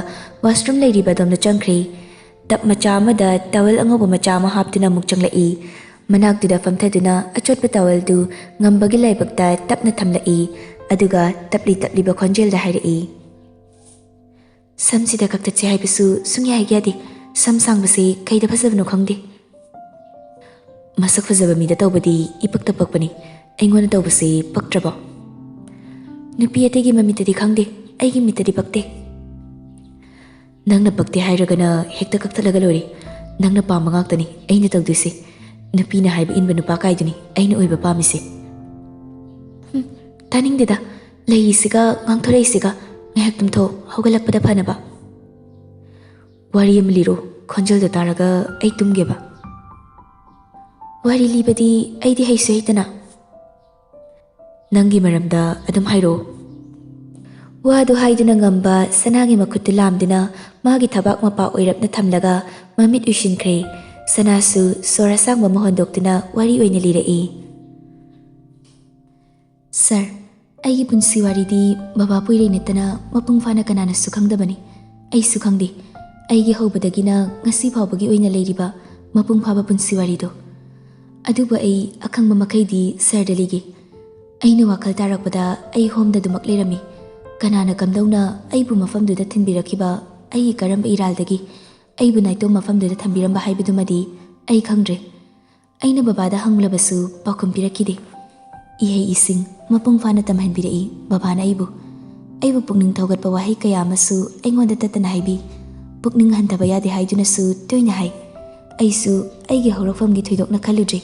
ꯋꯥꯁꯔꯨꯝ ꯂꯩꯔꯤꯕ ꯑꯗꯣꯝꯗ ꯆꯪꯈ꯭ꯔꯦ꯫ ꯇꯞ ꯃꯆꯥ ꯑꯃꯗ ꯇꯥꯋꯦꯜ ꯑꯉꯧꯕ ꯃꯆꯥ ꯑꯃ ꯍꯥꯞꯇꯨꯅ ꯑꯃꯨꯛ ꯆꯪꯂꯛꯏ꯫ ꯃꯅꯥꯛꯇꯨꯗ ꯐꯝꯊꯗꯨꯅ ꯑꯆꯣꯠꯄ ꯇꯥꯋꯦꯜꯗꯨ ꯉꯝꯕꯒꯤ ꯂꯥꯏꯕꯛꯇ ꯇꯞꯅ ꯊꯝꯂꯛꯏ꯫ ꯑꯗꯨꯒ ꯇꯞꯂꯤ ꯇꯞꯂꯤꯕ ꯈꯣꯟꯖꯦꯜꯗ ꯍꯥꯏꯔꯛꯏ, "ꯁꯝꯁꯤꯗ ꯀꯛꯊꯠꯁꯦ ꯍꯥꯏꯕꯁꯨ ꯁꯨꯡꯌꯥ ꯍꯦꯛ ꯌꯥꯗꯦ꯫ ꯁꯝ ꯁꯥꯡꯕꯁꯦ ꯀꯩꯗ ꯐꯖꯕꯅꯣ ꯈꯪꯗꯦ꯫ ꯃꯁꯛ ꯐꯖꯕ ꯃꯤꯗ ꯇꯧꯕꯗꯤ ꯏꯄꯛꯇ ꯄꯛꯄꯅꯤ꯫ ꯑꯩꯉꯣꯟꯗ ꯇꯧꯕꯁꯦ ꯄꯛꯇ꯭ꯔꯕꯣ?" "ꯅꯨꯄꯤ ꯑꯇꯩꯒꯤ ꯃꯃꯤꯠꯇꯗꯤ ꯈꯪꯗꯦ, ꯑꯩꯒꯤ ꯃꯤꯠꯇꯗꯤ ꯄꯛꯇꯦ꯫" "ꯅꯪꯅ ꯄꯛꯇꯦ ꯍꯥꯏꯔꯒꯅ ꯍꯦꯛꯇ ꯀꯛꯊꯠꯂꯒ ꯂꯣꯏꯔꯦ꯫ ꯅꯪꯅ ꯄꯥꯝꯕ ꯉꯥꯛꯇꯅꯤ ꯑꯩꯅ ꯇꯧꯗꯣꯏꯁꯦ꯫ ꯅꯨꯄꯤꯅ ꯍꯥꯏꯕ ꯏꯟꯕ ꯅꯨꯄꯥ ꯀꯥꯏꯗꯨꯅꯤ ꯑꯩꯅ ꯑꯣꯏꯕ ꯄꯥꯝꯃꯤꯁꯦ꯫ ꯍꯨꯝ, ꯇꯥꯅꯤꯡꯗꯦꯗ꯫ ꯂꯩꯔꯤꯁꯤꯒ ꯉꯥꯡꯊꯣꯔꯛꯏꯁꯤꯒ꯫ ꯉꯥꯏꯍꯥꯛ ꯇꯨꯝꯊꯣꯛꯑꯣ, ꯍꯧꯒꯠꯂꯛꯄꯗ ꯐꯅꯕ꯫ ꯋꯥꯔꯤ ꯑꯃ ꯂꯤꯔꯣ, ꯈꯣꯟꯖꯦꯜꯗꯣ ꯇꯥꯔꯒ ꯑꯩ ꯇꯨꯝꯒꯦꯕ꯫ ꯋꯥꯔꯤ ꯂꯤꯕꯗꯤ ꯑꯩꯗꯤ ꯍꯩꯁꯨ ꯍꯩꯇꯅ꯫ ꯅꯪꯒꯤ ꯃꯔꯝꯗ ꯑꯗꯨꯝ ꯍꯥꯏꯔꯛꯑꯣ꯫ ꯋꯥꯗꯨ ꯍꯥꯏꯗꯨꯅ ꯉꯝꯕ ꯁꯅꯥꯒꯤ ꯃꯈꯨꯠꯇꯨ ꯂꯥꯝꯗꯨꯅ ꯃꯥꯒꯤ ꯊꯕꯥꯛ ꯃꯄꯥ ꯑꯣꯏꯔꯞꯅ ꯊꯝꯂꯒ ꯃꯃꯤꯠ ꯎꯏꯁꯤꯟꯈ꯭ꯔꯦ꯫ ꯁꯅꯥꯁꯨ ꯁꯣꯔ ꯑꯁꯥꯡꯕ ꯑꯃ ꯍꯣꯟꯗꯣꯛꯇꯨꯅ ꯋꯥꯔꯤ ꯑꯣꯏꯅ ꯂꯤꯔꯛꯏ꯫ ꯁꯥꯔ, ꯑꯩꯒꯤ ꯄꯨꯟꯁꯤ ꯋꯥꯔꯤꯗꯤ ꯕꯕꯥ ꯄꯣꯏꯔꯩ ꯅꯠꯇꯅ ꯃꯄꯨꯡ ꯐꯥꯅ ꯀꯅꯥꯅꯁꯨ ꯈꯪꯗꯕꯅꯤ꯫ ꯑꯩꯁꯨ ꯈꯪꯗꯦ꯫ ꯑꯩꯒꯤ ꯍꯧꯕꯗꯒꯤꯅ ꯉꯁꯤ ꯐꯥꯎꯕꯒꯤ ꯑꯣꯏꯅ ꯂꯩꯔꯤꯕ ꯃꯄꯨꯡ ꯐꯥꯕ ꯄꯨꯟꯁꯤ ꯋꯥꯔꯤꯗꯣ꯫ ꯑꯗꯨꯕꯨ ꯑꯩ ꯑꯈꯪꯕ ꯃꯈꯩꯗꯤ ꯁꯥꯔꯗ ꯂꯤꯒꯦ꯫ ꯑꯩꯅ ꯋꯥꯈꯜ ꯇꯥꯔꯛꯄꯗ ꯑꯩ ꯍꯣꯝꯗ ꯑꯗꯨꯃꯛ ꯂꯩꯔꯝꯃꯤ꯫ ꯀꯅꯥꯅ ꯀꯝꯗꯧꯅ ꯑꯩꯕꯨ ꯃꯐꯝꯗꯨꯗ ꯊꯤꯟꯕꯤꯔꯛꯈꯤꯕ, ꯑꯩꯒꯤ ꯀꯔꯝꯕ ꯏꯔꯥꯜꯗꯒꯤ ꯑꯩꯕꯨ ꯅꯥꯏꯇꯣꯝ ꯃꯐꯝꯗꯨꯗ ꯊꯝꯕꯤꯔꯝꯕ ꯍꯥꯏꯕꯗꯨꯃꯗꯤ ꯑꯩ ꯈꯪꯗ꯭ꯔꯦ꯫ ꯑꯩꯅ ꯕꯕꯥꯗ ꯍꯪꯂꯕꯁꯨ ꯄꯥꯎꯈꯨꯝ ꯄꯤꯔꯛꯈꯤꯗꯦ꯫ ꯏꯍꯩ ꯏꯁꯤꯡ ꯃꯄꯨꯡ ꯐꯥꯅ ꯇꯝꯍꯟꯕꯤꯔꯛꯏ ꯕꯕꯥꯅ ꯑꯩꯕꯨ꯫ ꯑꯩꯕꯨ ꯄꯨꯛꯅꯤꯡ ꯊꯧꯒꯠꯄ ꯋꯥꯍꯩ ꯀꯌꯥ ꯑꯃꯁꯨ ꯑꯩꯉꯣꯟꯗ ꯇꯠꯇꯅ ꯍꯥꯏꯕꯤ꯫ ꯄꯨꯛꯅꯤꯡ ꯍꯟꯊꯕ ꯌꯥꯗꯦ ꯍꯥꯏꯗꯨꯅꯁꯨ ꯇꯣꯏꯅ ꯍꯥꯏ꯫ ꯑꯩꯁꯨ ꯑꯩꯒꯤ ꯍꯧꯔꯛꯐꯝꯒꯤ ꯊꯣꯏꯗꯣꯛꯅ ꯈꯜꯂꯨꯗ꯭ꯔꯦ꯫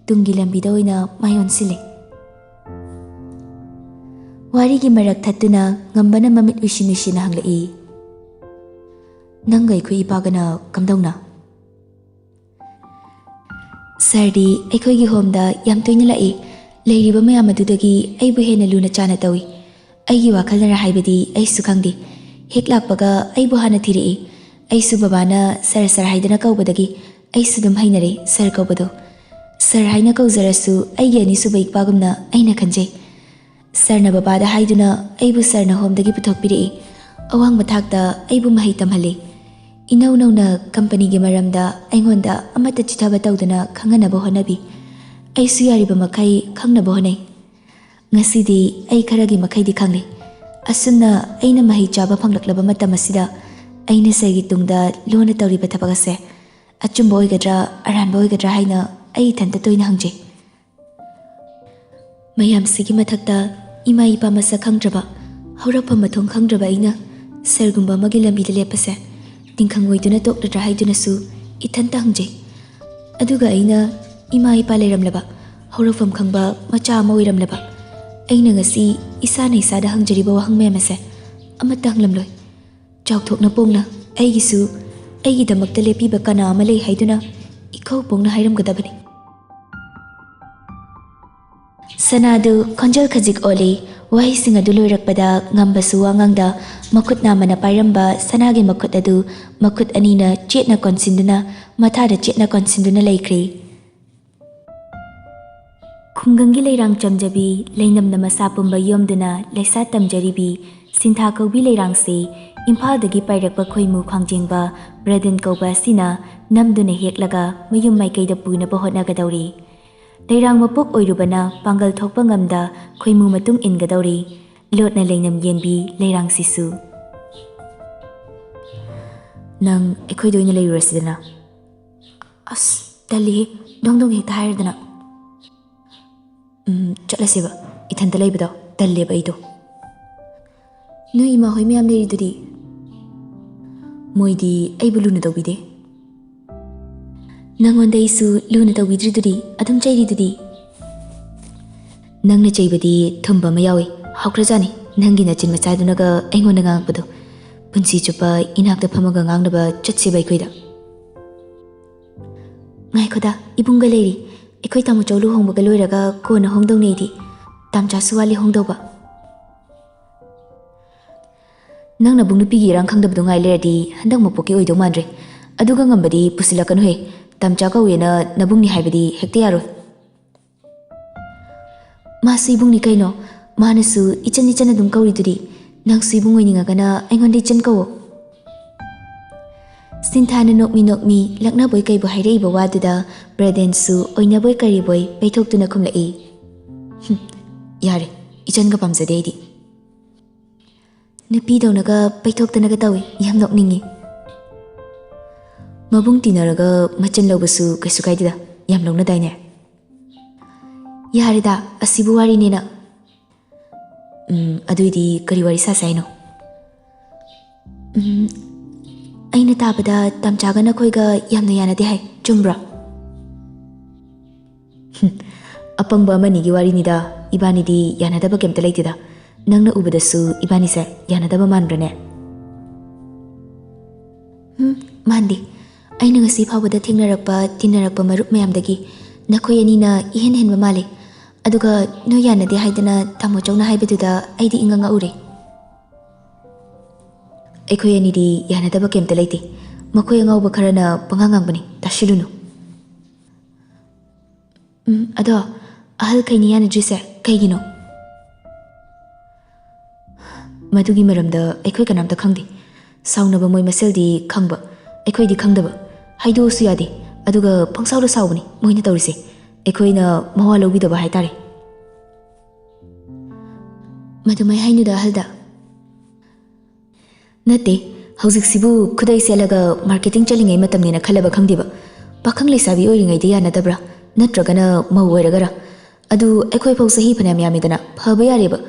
ꯇꯨꯡꯒꯤ ꯂꯝꯕꯤꯗ ꯑꯣꯏꯅ ꯃꯥꯏ ꯑꯣꯟꯁꯤꯜꯂꯦ꯫ ꯋꯥꯔꯤꯒꯤ ꯃꯔꯛ ꯊꯠꯇꯨꯅ ꯉꯝꯕꯅ ꯃꯃꯤꯠ ꯎꯏꯁꯤꯟ ꯎꯏꯁꯤꯟꯅ ꯍꯪꯂꯛꯏ, "ꯅꯪꯒ ꯑꯩꯈꯣꯏ ꯏꯄꯥꯒꯅ ꯀꯝꯗꯧꯅ?" "ꯁꯥꯔꯗꯤ ꯑꯩꯈꯣꯏꯒꯤ ꯍꯣꯝꯗ ꯌꯥꯝ ꯇꯣꯏꯅ ꯂꯥꯛꯏ꯫ ꯂꯩꯔꯤꯕ ꯃꯌꯥꯝ ꯑꯗꯨꯗꯒꯤ ꯑꯩꯕꯨ ꯍꯦꯟꯅ ꯂꯨꯅ ꯆꯥꯅ ꯇꯧꯏ꯫ ꯑꯩꯒꯤ ꯋꯥꯈꯜꯅꯔ ꯍꯥꯏꯕꯗꯤ ꯑꯩꯁꯨ ꯈꯪꯗꯦ꯫ ꯍꯦꯛ ꯂꯥꯛꯄꯒ ꯑꯩꯕꯨ ꯍꯥꯟꯅ ꯊꯤꯔꯛꯏ꯫ ꯑꯩꯁꯨ ꯕꯕꯥꯅ ꯁꯥꯔ ꯁꯥꯔ ꯍꯥꯏꯗꯅ ꯀꯧꯕꯗꯒꯤ ꯑꯩꯁꯨ ꯑꯗꯨꯝ ꯍꯩꯅꯔꯦ ꯁꯥꯔ ꯀꯧꯕꯗꯣ꯫ ꯁꯥꯔ ꯍꯥꯏꯅ ꯀꯧꯖꯔꯁꯨ ꯑꯩꯒꯤ ꯑꯅꯤꯁꯨꯕ ꯏꯄꯥꯒꯨꯝꯅ ꯑꯩꯅ ꯈꯟꯖꯩ꯫ ꯁꯥꯔꯅ ꯕꯕꯥꯗ ꯍꯥꯏꯗꯨꯅ ꯑꯩꯕꯨ ꯁꯥꯔꯅ ꯍꯣꯝꯗꯒꯤ ꯄꯨꯊꯣꯛꯄꯤꯔꯛꯏ꯫ ꯑꯋꯥꯡꯕ ꯊꯥꯛꯇ ꯑꯩꯕꯨ ꯃꯍꯩ ꯇꯝꯍꯜꯂꯤ꯫ ꯏꯅꯧ ꯅꯧꯅ ꯀꯝꯄꯅꯤꯒꯤ ꯃꯔꯝꯗ ꯑꯩꯉꯣꯟꯗ ꯑꯃꯠꯇ ꯆꯤꯊꯕ ꯇꯧꯗꯅ ꯈꯪꯍꯟꯅꯕ ꯍꯣꯠꯅꯕꯤ꯫ ꯑꯩꯁꯨ ꯌꯥꯔꯤꯕ ꯃꯈꯩ ꯈꯪꯅꯕ ꯍꯣꯠꯅꯩ꯫ ꯉꯁꯤꯗꯤ ꯑꯩ ꯈꯔꯒꯤ ꯃꯈꯩꯗꯤ ꯈꯪꯂꯦ꯫ ꯑꯁꯨꯝꯅ ꯑꯩꯅ ꯃꯍꯩ ꯆꯥꯕ ꯐꯪꯂꯛꯂꯕ ꯃꯇꯝ ꯑꯁꯤꯗ ꯑꯩꯅ ꯁꯥꯔꯒꯤ ꯇꯨꯡꯗ ꯂꯣꯟꯅ ꯇꯧꯔꯤꯕ ꯊꯕꯛ ꯑꯁꯦ ꯑꯆꯨꯝꯕ ꯑꯣꯏꯒꯗ꯭ꯔꯥ ꯑꯔꯥꯟꯕ ꯑꯣꯏꯒꯗ꯭ꯔꯥ ꯍꯥꯏꯅ ꯑꯩ ꯏꯊꯟꯇ ꯇꯣꯏꯅ ꯍꯪꯖꯩ꯫ ꯃꯌꯥꯝꯁꯤꯒꯤ ꯃꯊꯛꯇ ꯏꯃꯥ ꯏꯄꯥ ꯃꯁꯛ ꯈꯪꯗ꯭ꯔꯕ, ꯍꯧꯔꯛꯐꯝ ꯃꯊꯣꯡ ꯈꯪꯗ꯭ꯔꯕ ꯑꯩꯅ ꯁꯥꯔꯒꯨꯝꯕ ꯑꯃꯒꯤ ꯂꯝꯕꯤꯗ ꯂꯦꯞꯄꯁꯦ ꯇꯤꯡꯈꯪ ꯑꯣꯏꯗꯨꯅ ꯇꯣꯛꯂꯗ꯭ꯔꯥ ꯍꯥꯏꯗꯨꯅꯁꯨ ꯏꯊꯟꯇ ꯍꯪꯖꯩ꯫ ꯑꯗꯨꯒ ꯑꯩꯅ ꯏꯃꯥ ꯏꯄꯥ ꯂꯩꯔꯝꯂꯕ, ꯍꯧꯔꯛꯐꯝ ꯈꯪꯕ ꯃꯆꯥ ꯑꯃ ꯑꯣꯏꯔꯝꯂꯕ ꯑꯩꯅ ꯉꯁꯤ ꯏꯁꯥꯅ ꯏꯁꯥꯗ ꯍꯪꯖꯔꯤꯕ ꯋꯥꯍꯪ ꯃꯌꯥꯝ ꯑꯁꯦ ꯑꯃꯠꯇ ꯍꯪꯂꯝꯂꯣꯏ꯫ ꯆꯥꯎꯊꯣꯛꯅ ꯄꯣꯡꯅ ꯑꯩꯒꯤꯁꯨ ꯑꯩꯒꯤꯗꯃꯛꯇ ꯂꯦꯞꯄꯤꯕ ꯀꯅꯥ ꯑꯃ ꯂꯩ ꯍꯥꯏꯗꯨꯅ ꯏꯀꯧ ꯄꯣꯡꯅ ꯍꯥꯏꯔꯝꯒꯗꯕꯅꯤ꯫ ꯁꯅꯥꯗꯨ ꯈꯣꯟꯖꯦꯜ ꯈꯖꯤꯛ ꯑꯣꯜꯂꯤ꯫ ꯋꯥꯍꯩꯁꯤꯡ ꯑꯗꯨ ꯂꯣꯏꯔꯛꯄꯗ ꯉꯝꯕꯁꯨ ꯋꯥ ꯉꯥꯡꯗ ꯃꯈꯨꯠ ꯅꯥꯝꯃꯅ ꯄꯥꯏꯔꯝꯕ ꯁꯅꯥꯒꯤ ꯃꯈꯨꯠ ꯑꯗꯨ ꯃꯈꯨꯠ ꯑꯅꯤꯅ ꯆꯦꯠꯅ ꯀꯣꯟꯁꯤꯟꯗꯨꯅ ꯃꯊꯥꯗ ꯆꯦꯠꯅ ꯀꯣꯟꯁꯤꯟꯗꯨꯅ ꯂꯩꯈ꯭ꯔꯦ꯫ ꯈꯨꯡꯒꯪꯒꯤ ꯂꯩꯔꯥꯡ ꯆꯝꯖꯕꯤ, ꯂꯩꯅꯝꯅ ꯃꯁꯥ ꯄꯨꯝꯕ ꯌꯣꯝꯗꯨꯅ ꯂꯩꯁꯥ ꯇꯝꯖꯔꯤꯕꯤ ꯁꯤꯟꯊꯥ ꯀꯧꯕꯤ ꯂꯩꯔꯥꯡꯁꯤ ꯏꯝꯐꯥꯜꯗꯒꯤ ꯄꯥꯏꯔꯛꯄ ꯈꯣꯏꯃꯨ ꯈ꯭ꯋꯥꯡꯖꯦꯡꯕ ꯕ꯭ꯔꯦꯗꯟ ꯀꯧꯕ ꯑꯁꯤꯅ ꯅꯝꯗꯨꯅ ꯍꯦꯛꯂꯒ ꯃꯌꯨꯝ ꯃꯥꯏꯀꯩꯗ ꯄꯨꯅꯕ ꯍꯣꯠꯅꯒꯗꯧꯔꯤ꯫ ꯂꯩꯔꯥꯡ ꯃꯄꯣꯛ ꯑꯣꯏꯔꯨꯕꯅ ꯄꯥꯡꯒꯜ ꯊꯣꯛꯄ ꯉꯝꯗ ꯈꯣꯏꯃꯨ ꯃꯇꯨꯡ ꯏꯟꯒꯗꯧꯔꯤ꯫ ꯂꯣꯠꯅ ꯂꯩꯅꯝ ꯌꯦꯟꯕꯤ ꯂꯩꯔꯥꯡꯁꯤꯁꯨ꯫ "ꯅꯪ ꯑꯩꯈꯣꯏꯗ ꯑꯣꯏꯅ ꯂꯩꯔꯨꯔꯁꯤꯗꯅ?" "ꯑꯁ, ꯇꯜꯂꯤꯍꯦ, ꯗꯣꯡ ꯗꯣꯡ ꯍꯦꯛꯇ ꯍꯥꯏꯔꯗꯅ꯫" "ꯎꯝ, ꯆꯠꯂꯁꯦꯕ, ꯏꯊꯟꯇ ꯂꯩꯕꯗꯣ ꯇꯜꯂꯦꯕ ꯑꯩꯗꯣ꯫" "ꯅꯣꯏ ꯏꯃꯥ ꯍꯣꯏ ꯃꯌꯥꯝ ꯂꯩꯔꯤꯗꯨꯗꯤ?" "ꯃꯣꯏꯗꯤ ꯑꯩꯕꯨ ꯂꯨꯅ ꯇꯧꯕꯤꯗꯦ꯫" "ꯅꯪꯉꯣꯟꯗ ꯑꯩꯁꯨ ꯂꯨꯅ ꯇꯧꯕꯤꯗ꯭ꯔꯤꯗꯨꯗꯤ, ꯑꯗꯨꯝ ꯆꯩꯔꯤꯗꯨꯗꯤ?" "ꯅꯪꯅ ꯆꯩꯕꯗꯤ ꯊꯨꯝꯕ ꯑꯃ ꯌꯥꯎꯏ, ꯍꯥꯎꯈ꯭ꯔꯖꯥꯠꯅꯤ ꯅꯪꯒꯤ ꯅꯆꯤꯟ ꯃꯆꯥꯗꯨꯅꯒ ꯑꯩꯉꯣꯟꯗ ꯉꯥꯡꯉꯛꯄꯗꯣ꯫ ꯄꯨꯟꯁꯤ ꯆꯨꯞꯄ ꯏꯅꯥꯛꯇ ꯐꯝꯃꯒ ꯉꯥꯡꯅꯕ ꯆꯠꯁꯦꯕ ꯑꯩꯈꯣꯏꯗ꯫" "ꯉꯥꯏꯈꯣꯗ, ꯏꯕꯨꯡꯒ ꯂꯩꯔꯤ꯫ ꯑꯩꯈꯣꯏ ꯇꯥꯃꯣꯆꯧ ꯂꯨꯍꯣꯡꯕꯒ ꯂꯣꯏꯔꯒ ꯀꯣꯟꯅ ꯍꯣꯡꯗꯧꯅꯦ ꯑꯩꯗꯤ꯫ ꯇꯥꯝꯆꯥꯁꯨ ꯋꯥꯠꯂꯤ ꯍꯣꯡꯗꯧꯕ꯫" "ꯅꯪ ꯅꯕꯨꯡ ꯅꯨꯄꯤꯒꯤ ꯏꯔꯥꯡ ꯈꯪꯗꯕꯗꯣ ꯉꯥꯏ ꯂꯩꯔꯗꯤ ꯍꯟꯗꯛ ꯃꯄꯣꯛꯀꯤ ꯑꯣꯏꯗꯧ ꯃꯥꯟꯗ꯭ꯔꯦ꯫ ꯑꯗꯨꯒ ꯉꯝꯕꯗꯤ ꯄꯨꯁꯤꯜꯂꯛꯀꯅꯨꯍꯦ꯫ ꯇꯥꯝꯆꯥ ꯀꯧꯋꯦꯅ ꯅꯕꯨꯡꯅꯤ ꯍꯥꯏꯕꯗꯤ ꯍꯦꯛꯇ ꯌꯥꯔꯣꯏ꯫" "ꯃꯥꯁꯨ ꯏꯕꯨꯡꯅꯤ ꯀꯩꯅꯣ꯫ ꯃꯥꯅꯁꯨ ꯏꯆꯟ ꯏꯆꯟ ꯑꯗꯨꯝ ꯀꯧꯔꯤꯗꯨꯗꯤ꯫ ꯅꯪꯁꯨ ꯏꯕꯨꯡ ꯑꯣꯏꯅꯤꯡꯉꯒꯅ ꯑꯩꯉꯣꯟꯗ ꯏꯆꯟ ꯀꯧꯋꯣ꯫" ꯁꯤꯟꯊꯥꯅ ꯅꯣꯛꯃꯤ ꯅꯣꯛꯃꯤ ꯂꯛꯅꯕꯣꯏ ꯀꯩꯕꯣꯏ ꯍꯥꯏꯔꯛꯏꯕ ꯋꯥꯗꯨꯗ ꯕ꯭ꯔꯦꯗꯦꯟꯁꯨ ꯑꯣꯏꯅꯕꯣꯏ ꯀꯔꯤꯕꯣꯏ ꯄꯩꯊꯣꯛꯇꯨꯅ ꯈꯨꯝꯂꯛꯏ꯫ "ꯍꯨꯝ, ꯌꯥꯔꯦ, ꯏꯆꯟꯒ ꯄꯥꯝꯖꯗꯦ ꯑꯩꯗꯤ꯫" ꯅꯨꯄꯤꯗꯧꯅꯒ ꯄꯩꯊꯣꯛꯇꯅꯒ ꯇꯧꯏ, ꯌꯥꯝ ꯅꯣꯛꯅꯤꯡꯉꯤ꯫ "ꯃꯕꯨꯡ ꯇꯤꯟꯅꯔꯒ ꯃꯆꯟ ꯂꯧꯕꯁꯨ ꯀꯩꯁꯨ ꯀꯥꯏꯗꯦꯗ, ꯌꯥꯝ ꯂꯧꯅꯗꯥꯏꯅꯦ?" "ꯌꯥꯔꯦꯗ, ꯑꯁꯤꯕꯨ ꯋꯥꯔꯤꯅꯦꯅ꯫" "ꯎꯝ, ꯑꯗꯨꯏꯗꯤ ꯀꯔꯤ ꯋꯥꯔꯤ ꯁꯥꯁꯦ ꯍꯥꯏꯅꯣ?" "ꯎꯝ, ꯑꯩꯅ ꯇꯥꯕꯗ ꯇꯥꯝꯆꯥꯒ ꯅꯈꯣꯏꯒ ꯌꯥꯝꯅ ꯌꯥꯅꯗꯦ ꯍꯥꯏ, ꯆꯨꯝꯕ꯭ꯔꯣ?" ꯑꯄꯪꯕ ꯑꯃꯅꯤꯒꯤ ꯋꯥꯔꯤꯅꯤꯗ, ꯏꯕꯥꯅꯤꯗꯤ ꯌꯥꯅꯗꯕ ꯀꯩꯝꯇ ꯂꯩꯇꯦꯗ꯫ ꯅꯪꯅ ꯎꯕꯗꯁꯨ ꯏꯕꯥꯅꯤꯁꯦ ꯌꯥꯅꯗꯕ ꯃꯥꯟꯕ꯭ꯔꯅꯦ? ꯎꯝ, ꯃꯥꯟꯗꯦ꯫ ꯑꯩꯅ ꯉꯁꯤ ꯐꯥꯎꯕꯗ ꯊꯦꯡꯅꯔꯛꯄ, ꯇꯤꯟꯅꯔꯛꯄ ꯃꯔꯨꯞ ꯃꯌꯥꯝꯗꯒꯤ ꯅꯈꯣꯏ ꯑꯅꯤꯅ ꯏꯍꯦꯟ ꯍꯦꯟꯕ ꯃꯥꯜꯂꯤ꯫ ꯑꯗꯨꯒ ꯅꯣꯏ ꯌꯥꯅꯗꯦ ꯍꯥꯏꯗꯅ ꯇꯥꯃꯣ ꯆꯧꯅ ꯍꯥꯏꯕꯗꯨꯗ ꯑꯩꯗꯤ ꯏꯉꯛ ꯉꯛꯎꯔꯦ꯫ ꯑꯩꯈꯣꯏ ꯑꯅꯤꯗꯤ ꯌꯥꯅꯗꯕ ꯀꯩꯝꯇ ꯂꯩꯇꯦ꯫ ꯃꯈꯣꯏ ꯑꯉꯥꯎꯕ ꯈꯔꯅ ꯄꯉꯥꯡ ꯉꯥꯡꯕꯅꯤ, ꯇꯥꯁꯤꯜꯂꯨꯅꯨ꯫ ꯎꯝ, ꯑꯗꯣ ꯑꯍꯜꯈꯩꯅ ꯌꯥꯅꯗ꯭ꯔꯤꯁꯦ ꯀꯩꯒꯤꯅꯣ? ꯃꯗꯨꯒꯤ ꯃꯔꯝꯗ ꯑꯩꯈꯣꯏ ꯀꯅꯥꯝꯇ ꯈꯪꯗꯦ꯫ ꯁꯥꯎꯅꯕ ꯃꯣꯏ ꯃꯁꯦꯜꯗꯤ ꯈꯪꯕ, ꯑꯩꯈꯣꯏꯗꯤ ꯈꯪꯗꯕ꯫ ꯍꯥꯏꯗꯣꯛꯑꯁꯨ ꯌꯥꯗꯦ, ꯑꯗꯨꯒ ꯄꯪꯁꯥꯎꯗ ꯁꯥꯎꯕꯅꯤ ꯃꯣꯏꯅ ꯇꯧꯔꯤꯁꯦ꯫ ꯑꯩꯈꯣꯏꯅ ꯃꯋꯥ ꯂꯧꯕꯤꯗꯕ ꯍꯥꯏꯇꯥꯔꯦ꯫ ꯃꯗꯨꯃꯥꯏ ꯍꯥꯏꯅꯨꯗ ꯑꯍꯜꯗ꯫ ꯅꯠꯇꯦ, ꯍꯧꯖꯤꯛꯁꯤꯕꯨ ꯈꯨꯗꯩ ꯁꯦꯠꯂꯒ ꯃꯥꯔꯀꯦꯇꯤꯡ ꯆꯠꯂꯤꯉꯩ ꯃꯇꯝꯅꯦꯅ ꯈꯜꯂꯕ ꯈꯪꯗꯦꯕ꯫ ꯄꯥꯈꯪ ꯂꯩꯁꯥꯕꯤ ꯑꯣꯏꯔꯤꯉꯩꯗ ꯌꯥꯅꯗꯕ꯭ꯔꯥ? ꯅꯠꯇ꯭ꯔꯒꯅ ꯃꯧ ꯑꯣꯏꯔꯒꯔꯥ? ꯑꯗꯨ ꯑꯩꯈꯣꯏ ꯐꯥꯎ ꯆꯍꯤ ꯐꯅꯌꯥꯝ ꯌꯥꯝꯃꯤꯗꯅ, ꯐꯕ ꯌꯥꯔꯦꯕ꯫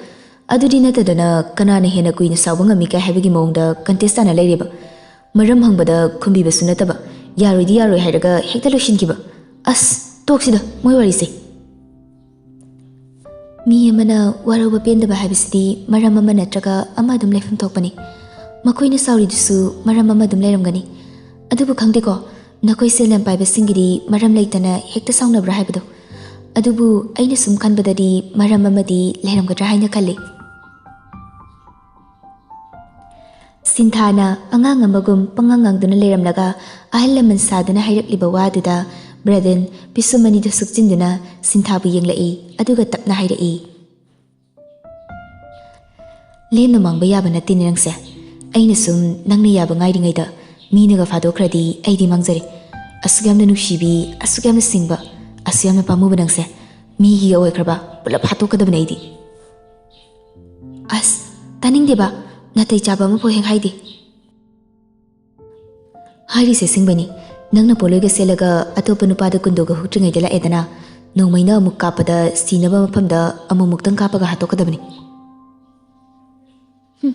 ꯑꯗꯨꯗꯤ ꯅꯠꯇꯗꯅ ꯀꯅꯥꯅ ꯍꯦꯟꯅ ꯀꯨꯏꯅ ꯁꯥꯎꯕ ꯉꯝꯃꯤ ꯀꯥꯏ ꯍꯥꯏꯕꯒꯤ ꯃꯑꯣꯡꯗ ꯀꯟꯇꯦꯁ ꯇꯥꯅ ꯂꯩꯔꯦꯕ꯫ ꯃꯔꯝ ꯍꯪꯕꯗ ꯈꯨꯝꯕꯤꯕꯁꯨ ꯅꯠꯇꯕ, ꯌꯥꯔꯣꯏꯗꯤ ꯌꯥꯔꯣꯏ ꯍꯥꯏꯔꯒ ꯍꯦꯛꯇ ꯂꯣꯏꯁꯤꯟꯈꯤꯕ꯫ ꯑꯁ, ꯇꯣꯛꯁꯤꯗ ꯃꯣꯏ ꯋꯥꯔꯤꯁꯦ꯫ ꯃꯤ ꯑꯃꯅ ꯋꯥꯔꯧꯕ ꯄꯦꯟꯗꯕ ꯍꯥꯏꯕꯁꯤꯗꯤ ꯃꯔꯝ ꯑꯃ ꯅꯠꯇ꯭ꯔꯒ ꯑꯃ ꯑꯗꯨꯝ ꯂꯩꯐꯝ ꯊꯣꯛꯄꯅꯤ꯫ ꯃꯈꯣꯏꯅ ꯁꯥꯎꯔꯤꯗꯨꯁꯨ ꯃꯔꯝ ꯑꯃ ꯑꯗꯨꯝ ꯂꯩꯔꯝꯒꯅꯤ꯫ ꯑꯗꯨꯕꯨ ꯈꯪꯗꯦꯀꯣ, ꯅꯈꯣꯏ ꯁꯦꯜ ꯌꯥꯝ ꯄꯥꯏꯕꯁꯤꯡꯒꯤꯗꯤ ꯃꯔꯝ ꯂꯩꯇꯅ ꯍꯦꯛꯇ ꯁꯥꯎꯅꯕ꯭ꯔꯥ ꯍꯥꯏꯕꯗꯣ꯫ ꯑꯗꯨꯕꯨ ꯑꯩꯅ ꯁꯨꯝ ꯈꯟꯕꯗꯗꯤ ꯃꯔꯝ ꯑꯃꯗꯤ ꯂꯩꯔꯝꯒꯗ꯭ꯔꯥ ꯍꯥꯏꯅ ꯈꯜꯂꯤ꯫ ꯁꯤꯟꯊꯥꯅ ꯑꯉꯥꯡ ꯑꯃꯒꯨꯝ ꯄꯉꯥꯡ ꯉꯥꯡꯗꯨꯅ ꯂꯩꯔꯝꯂꯒ ꯑꯍꯜ ꯂꯃꯟ ꯁꯥꯗꯨꯅ ꯍꯥꯏꯔꯛꯂꯤꯕ ꯋꯥꯗꯨꯗ ꯕ꯭ꯔꯗꯟ ꯄꯤꯁꯨꯝ ꯑꯅꯤꯗꯨ ꯁꯨꯛꯆꯤꯟꯗꯨꯅ ꯁꯤꯟꯊꯥꯕꯨ ꯌꯦꯡꯂꯛꯏ, ꯑꯗꯨꯒ ꯇꯞꯅ ꯍꯥꯏꯔꯛꯏ, "ꯂꯦꯝꯅ ꯃꯥꯡꯕ ꯌꯥꯕ ꯅꯠꯇꯦꯅꯦ ꯅꯪꯁꯦ꯫ ꯑꯩꯅ ꯁꯨꯝ ꯅꯪꯅ ꯌꯥꯕ ꯉꯥꯏꯔꯤꯉꯩꯗ ꯃꯤꯅꯒ ꯐꯥꯗꯣꯛꯈ꯭ꯔꯗꯤ ꯑꯩꯗꯤ ꯃꯥꯡꯖꯔꯦ꯫ ꯑꯁꯨꯛ ꯌꯥꯝꯅ ꯅꯨꯡꯁꯤꯕꯤ, ꯑꯁꯨꯛ ꯌꯥꯝꯅ ꯁꯤꯡꯕ, ꯑꯁꯨꯛ ꯌꯥꯝꯅ ꯄꯥꯝꯃꯨꯕ ꯅꯪꯁꯦ ꯃꯤꯒꯤꯒ ꯑꯣꯏꯈ꯭ꯔꯕ ꯄꯨꯂꯞ ꯍꯥꯠꯇꯣꯛꯀꯗꯕꯅꯦ ꯑꯩꯗꯤ꯫" ꯑꯁ, ꯇꯥꯅꯤꯡꯗꯦꯕ, ꯅꯥꯇꯩ ꯆꯥꯕ ꯑꯃꯐꯥꯎ ꯍꯦꯛ ꯍꯥꯏꯗꯦ꯫ ꯍꯥꯏꯔꯤꯁꯦ ꯑꯁꯦꯡꯕꯅꯤ꯫ ꯅꯪꯅ ꯄꯣꯂꯣꯏꯒ ꯁꯦꯠꯂꯒ ꯑꯇꯣꯞꯄ ꯅꯨꯄꯥꯗ ꯀꯨꯟꯗꯣꯒ ꯍꯨꯛꯇ꯭ꯔꯤꯉꯩꯗ ꯂꯥꯛꯑꯦꯗꯅ, ꯅꯣꯡꯃꯩꯅ ꯑꯃꯨꯛ ꯀꯥꯞꯄꯗ ꯁꯤꯅꯕ ꯃꯐꯝꯗ ꯑꯃꯨꯛꯃꯨꯛꯇꯪ ꯀꯥꯞꯄꯒ ꯍꯥꯠꯇꯣꯛꯀꯗꯕꯅꯤ꯫ ꯍꯨꯝ,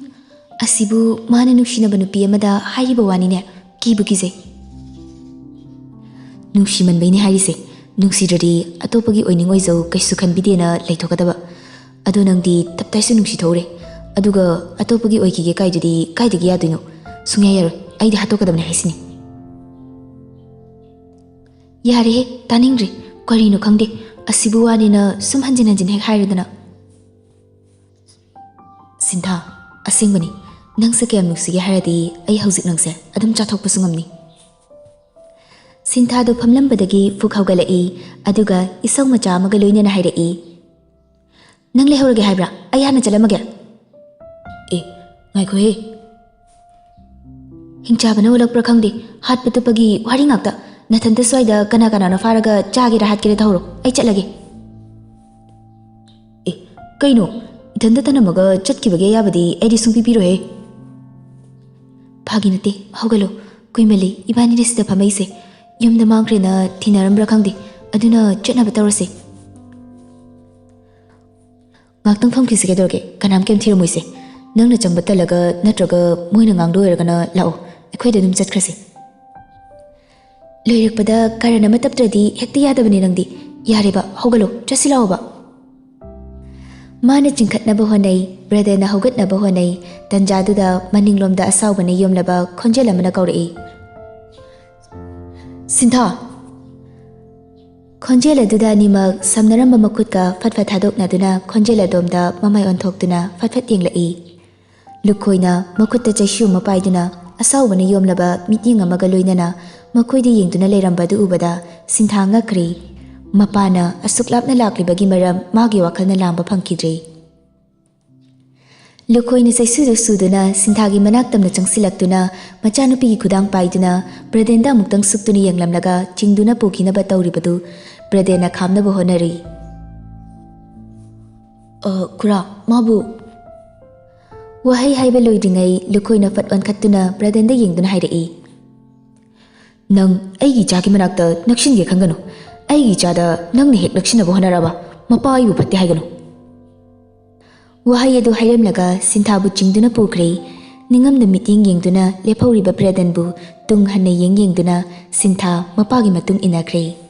ꯑꯁꯤꯕꯨ ꯃꯥꯅ ꯅꯨꯡꯁꯤꯅꯕ ꯅꯨꯄꯤ ꯑꯃꯗ ꯍꯥꯏꯔꯤꯕ ꯋꯥꯅꯤꯅꯦ꯫ ꯀꯤꯕꯨ ꯀꯤꯖꯩ꯫ ꯅꯨꯡꯁꯤꯃꯟꯕꯩꯅꯦ ꯍꯥꯏꯔꯤꯁꯦ꯫ ꯅꯨꯡꯁꯤꯗ꯭ꯔꯗꯤ ꯑꯇꯣꯞꯄꯒꯤ ꯑꯣꯏꯅꯤꯡ ꯑꯣꯏꯖꯧ, ꯀꯩꯁꯨ ꯈꯟꯕꯤꯗꯦꯅ ꯂꯩꯊꯣꯛꯀꯗꯕ꯫ ꯑꯗꯣ ꯅꯪꯗꯤ ꯇꯞꯇꯥꯏꯁꯨ ꯅꯨꯡꯁꯤꯊꯣꯛꯎꯔꯦ꯫ ꯑꯗꯨꯒ ꯑꯇꯣꯞꯄꯒꯤ ꯑꯣꯏꯈꯤꯒꯦ ꯀꯥꯏꯗꯨꯗꯤ ꯀꯥꯏꯗꯒꯤ ꯌꯥꯗꯣꯏꯅꯣ? ꯁꯨꯡꯌꯥ ꯌꯥꯔꯣꯏ꯫ ꯑꯩꯗꯤ ꯍꯥꯠꯇꯣꯛꯀꯗꯕꯅꯦ ꯍꯥꯏꯁꯤꯅꯤ꯫ ꯌꯥꯔꯦꯍꯦ, ꯇꯥꯅꯤꯡꯗ꯭ꯔꯦ꯫ ꯀꯔꯤꯅꯣ ꯈꯪꯗꯦ, ꯑꯁꯤꯕꯨ ꯋꯥꯅꯦꯅ ꯁꯨꯝ ꯍꯟꯖꯤꯟ ꯍꯟꯖꯤꯟ ꯍꯦꯛ ꯍꯥꯏꯔꯗꯅ꯫ ꯁꯤꯟꯊꯥ, ꯑꯁꯦꯡꯕꯅꯤ, ꯅꯪꯁꯦ ꯀꯌꯥꯝ ꯅꯨꯡꯁꯤꯒꯦ ꯍꯥꯏꯔꯗꯤ ꯑꯩ ꯍꯧꯖꯤꯛ ꯅꯪꯁꯦ ꯑꯗꯨꯝ ꯆꯥꯊꯣꯛꯄꯁꯨ ꯉꯝꯅꯤ꯫ ꯁꯤꯟꯊꯥꯗꯨ ꯐꯝꯂꯝꯕꯗꯒꯤ ꯐꯨꯛ ꯍꯧꯒꯠꯂꯛꯏ, ꯑꯗꯨꯒ ꯏꯁꯧ ꯃꯆꯥ ꯑꯃꯒ ꯂꯣꯏꯅꯅ ꯍꯥꯏꯔꯛꯏ, "ꯅꯪ ꯂꯩꯍꯧꯔꯒꯦ ꯍꯥꯏꯕ꯭ꯔꯥ? ꯑꯩ ꯍꯥꯟꯅ ꯆꯠꯂꯝꯃꯒꯦ?" "ꯑꯦ, ꯉꯥꯏꯈꯣꯍꯦ꯫ ꯍꯤꯡꯆꯥꯕꯅ ꯑꯣꯜꯂꯛꯄ꯭ꯔꯥ ꯈꯪꯗꯦ, ꯍꯥꯠꯄ ꯇꯨꯞꯄꯒꯤ ꯋꯥꯔꯤ ꯉꯥꯛꯇ꯫ ꯅꯊꯟꯇ ꯁ꯭ꯋꯥꯏꯗ ꯀꯅꯥ ꯀꯅꯥꯅꯣ ꯐꯥꯔꯒ ꯆꯥꯒꯦꯔꯥ ꯍꯥꯠꯀꯦꯔꯥ ꯇꯧꯍꯧꯔꯣ, ꯑꯩ ꯆꯠꯂꯒꯦ꯫" "ꯑꯦ, ꯀꯩꯅꯣ? ꯏꯊꯟꯇ ꯊꯅꯝꯃꯒ ꯆꯠꯈꯤꯕꯒꯤ ꯑꯌꯥꯕꯗꯤ ꯑꯩꯗꯤ ꯁꯨꯡꯄꯤ ꯄꯤꯔꯣꯏꯍꯦ꯫" "ꯐꯥꯒꯤ ꯅꯠꯇꯦ, ꯍꯧꯒꯠꯂꯣ꯫ ꯀꯨꯏꯃꯜꯂꯤ ꯏꯕꯥꯅꯤꯅ ꯁꯤꯗ ꯐꯝꯃꯛꯏꯁꯦ꯫ ꯌꯨꯝꯗ ꯃꯥꯡꯈ꯭ꯔꯦꯅ ꯊꯤꯅꯔꯝꯕ꯭ꯔꯥ ꯈꯪꯗꯦ, ꯑꯗꯨꯅ ꯆꯠꯅꯕ ꯇꯧꯔꯁꯦ꯫" "ꯉꯥꯛꯇꯪ ꯐꯝꯈꯤꯁꯤ ꯀꯩꯗꯧꯔꯒꯦ? ꯀꯅꯥꯝ ꯀꯩꯝ ꯊꯤꯔꯝꯃꯣꯏꯁꯦ꯫ ꯅꯪꯅ ꯆꯪꯕ ꯇꯜꯂꯒ ꯅꯠꯇ꯭ꯔꯒ ꯃꯣꯏꯅ ꯉꯥꯡꯗꯣꯏ ꯑꯣꯏꯔꯒꯅ ꯂꯥꯛꯑꯣ, ꯑꯩꯈꯣꯏꯗ ꯑꯗꯨꯝ ꯆꯠꯈ꯭ꯔꯁꯦ꯫" ꯂꯣꯏꯔꯛꯄꯗ ꯀꯔꯟ ꯑꯃ ꯇꯞꯇ꯭ꯔꯗꯤ ꯍꯦꯛꯇ ꯌꯥꯗꯕꯅꯦ ꯅꯪꯗꯤ꯫ "ꯌꯥꯔꯦꯕ, ꯍꯧꯒꯠꯂꯣ, ꯆꯠꯁꯤ ꯂꯥꯛꯑꯣꯕ꯫" ꯃꯥꯅ ꯆꯤꯡꯈꯠꯅꯕ ꯍꯣꯠꯅꯩ, ꯕ꯭ꯔꯗꯔꯅ ꯍꯧꯒꯠꯅꯕ ꯍꯣꯠꯅꯩ꯫ ꯇꯟꯖꯥꯗꯨꯗ ꯃꯅꯤꯡꯂꯣꯝꯗ ꯑꯁꯥꯎꯕꯅ ꯌꯣꯝꯂꯕ ꯈꯣꯟꯖꯦꯜ ꯑꯃꯅ ꯀꯧꯔꯛꯏ, "ꯁꯤꯟꯊꯥ!" ꯈꯣꯟꯖꯦꯜ ꯑꯗꯨꯗ ꯑꯅꯤꯃꯛ ꯁꯝꯅꯔꯝꯕ ꯃꯈꯨꯠꯀ ꯐꯠ ꯐꯠ ꯊꯥꯗꯣꯛꯅꯗꯨꯅ ꯈꯣꯟꯖꯦꯜ ꯑꯗꯣꯝꯗ ꯃꯃꯥꯏ ꯑꯣꯟꯊꯣꯛꯇꯨꯅ ꯐꯠ ꯐꯠ ꯌꯦꯡꯂꯛꯏ꯫ ꯂꯨꯈꯣꯏꯅ ꯃꯈꯨꯠꯇ ꯆꯩꯁꯨ ꯑꯃ ꯄꯥꯏꯗꯨꯅ ꯑꯁꯥꯎꯕꯅ ꯌꯣꯝꯂꯕ ꯃꯤꯠꯌꯦꯡ ꯑꯃꯒ ꯂꯣꯏꯅꯅ ꯃꯈꯣꯏꯗ ꯌꯦꯡꯗꯨꯅ ꯂꯩꯔꯝꯕ ꯑꯗꯨ ꯎꯕꯗ ꯁꯤꯟꯊꯥ ꯉꯛꯈ꯭ꯔꯦ꯫ ꯃꯄꯥꯅ ꯑꯁꯨꯛ ꯂꯥꯞꯅ ꯂꯥꯛꯂꯤꯕꯒꯤ ꯃꯔꯝ ꯃꯥꯒꯤ ꯋꯥꯈꯜꯅ ꯂꯥꯡꯕ ꯐꯪꯈꯤꯗ꯭ꯔꯦ꯫ ꯂꯨꯈꯣꯏꯅ ꯆꯩꯁꯨꯗꯨ ꯁꯨꯗꯨꯅ ꯁꯤꯟꯊꯥꯒꯤ ꯃꯅꯥꯛ ꯇꯝꯅ ꯆꯪꯁꯤꯜꯂꯛꯇꯨꯅ ꯃꯆꯥꯅꯨꯄꯤꯒꯤ ꯈꯨꯗꯥꯡ ꯄꯥꯏꯗꯨꯅ ꯕ꯭ꯔꯗꯦꯟꯗ ꯑꯃꯨꯛꯇꯪ ꯁꯨꯞꯇꯨꯅ ꯌꯦꯡꯂꯝꯂꯒ ꯆꯤꯡꯗꯨꯅ ꯄꯨꯈꯤꯅꯕ ꯇꯧꯔꯤꯕꯗꯨ ꯕ꯭ꯔꯗꯦꯟꯅ ꯈꯥꯝꯅꯕ ꯍꯣꯠꯅꯔꯤ꯫ "ꯑ, ꯈꯨꯔꯥ, ꯃꯥꯕꯨ?" ꯋꯥꯍꯩ ꯍꯥꯏꯕ ꯂꯣꯏꯗ꯭ꯔꯤꯉꯩ ꯂꯨꯈꯣꯏꯅ ꯐꯠ ꯑꯣꯟꯈꯠꯇꯨꯅ ꯕ꯭ꯔꯗꯦꯟꯗ ꯌꯦꯡꯗꯨꯅ ꯍꯥꯏꯔꯛꯏ, "ꯅꯪ ꯑꯩꯒꯤ ꯏꯆꯥꯒꯤ ꯃꯅꯥꯛꯇ ꯅꯛꯁꯤꯟꯒꯦ ꯈꯟꯒꯅꯨ꯫ ꯑꯩꯒꯤ ꯏꯆꯥꯗ ꯅꯪꯅ ꯍꯦꯛ ꯅꯛꯁꯤꯟꯅꯕ ꯍꯣꯠꯅꯔꯕ, ꯃꯄꯥ ꯑꯩꯕꯨ ꯐꯠꯇꯦ ꯍꯥꯏꯒꯅꯨ꯫" ꯋꯥꯍꯩ ꯑꯗꯨ ꯍꯥꯏꯔꯝꯂꯒ ꯁꯤꯟꯊꯥꯕꯨ ꯆꯤꯡꯗꯨꯅ ꯄꯨꯈ꯭ꯔꯦ꯫ ꯅꯤꯡꯉꯝꯗ ꯃꯤꯠꯌꯦꯡ ꯌꯦꯡꯗꯨꯅ ꯂꯦꯞꯍꯧꯔꯤꯕ ꯕ꯭ꯔꯗꯦꯟꯕꯨ ꯇꯨꯡ ꯍꯟꯅ ꯌꯦꯡ ꯌꯦꯡꯗꯨꯅ ꯁꯤꯟꯊꯥ ꯃꯄꯥꯒꯤ ꯃꯇꯨꯡ ꯏꯟꯅꯈ꯭ꯔꯦ꯫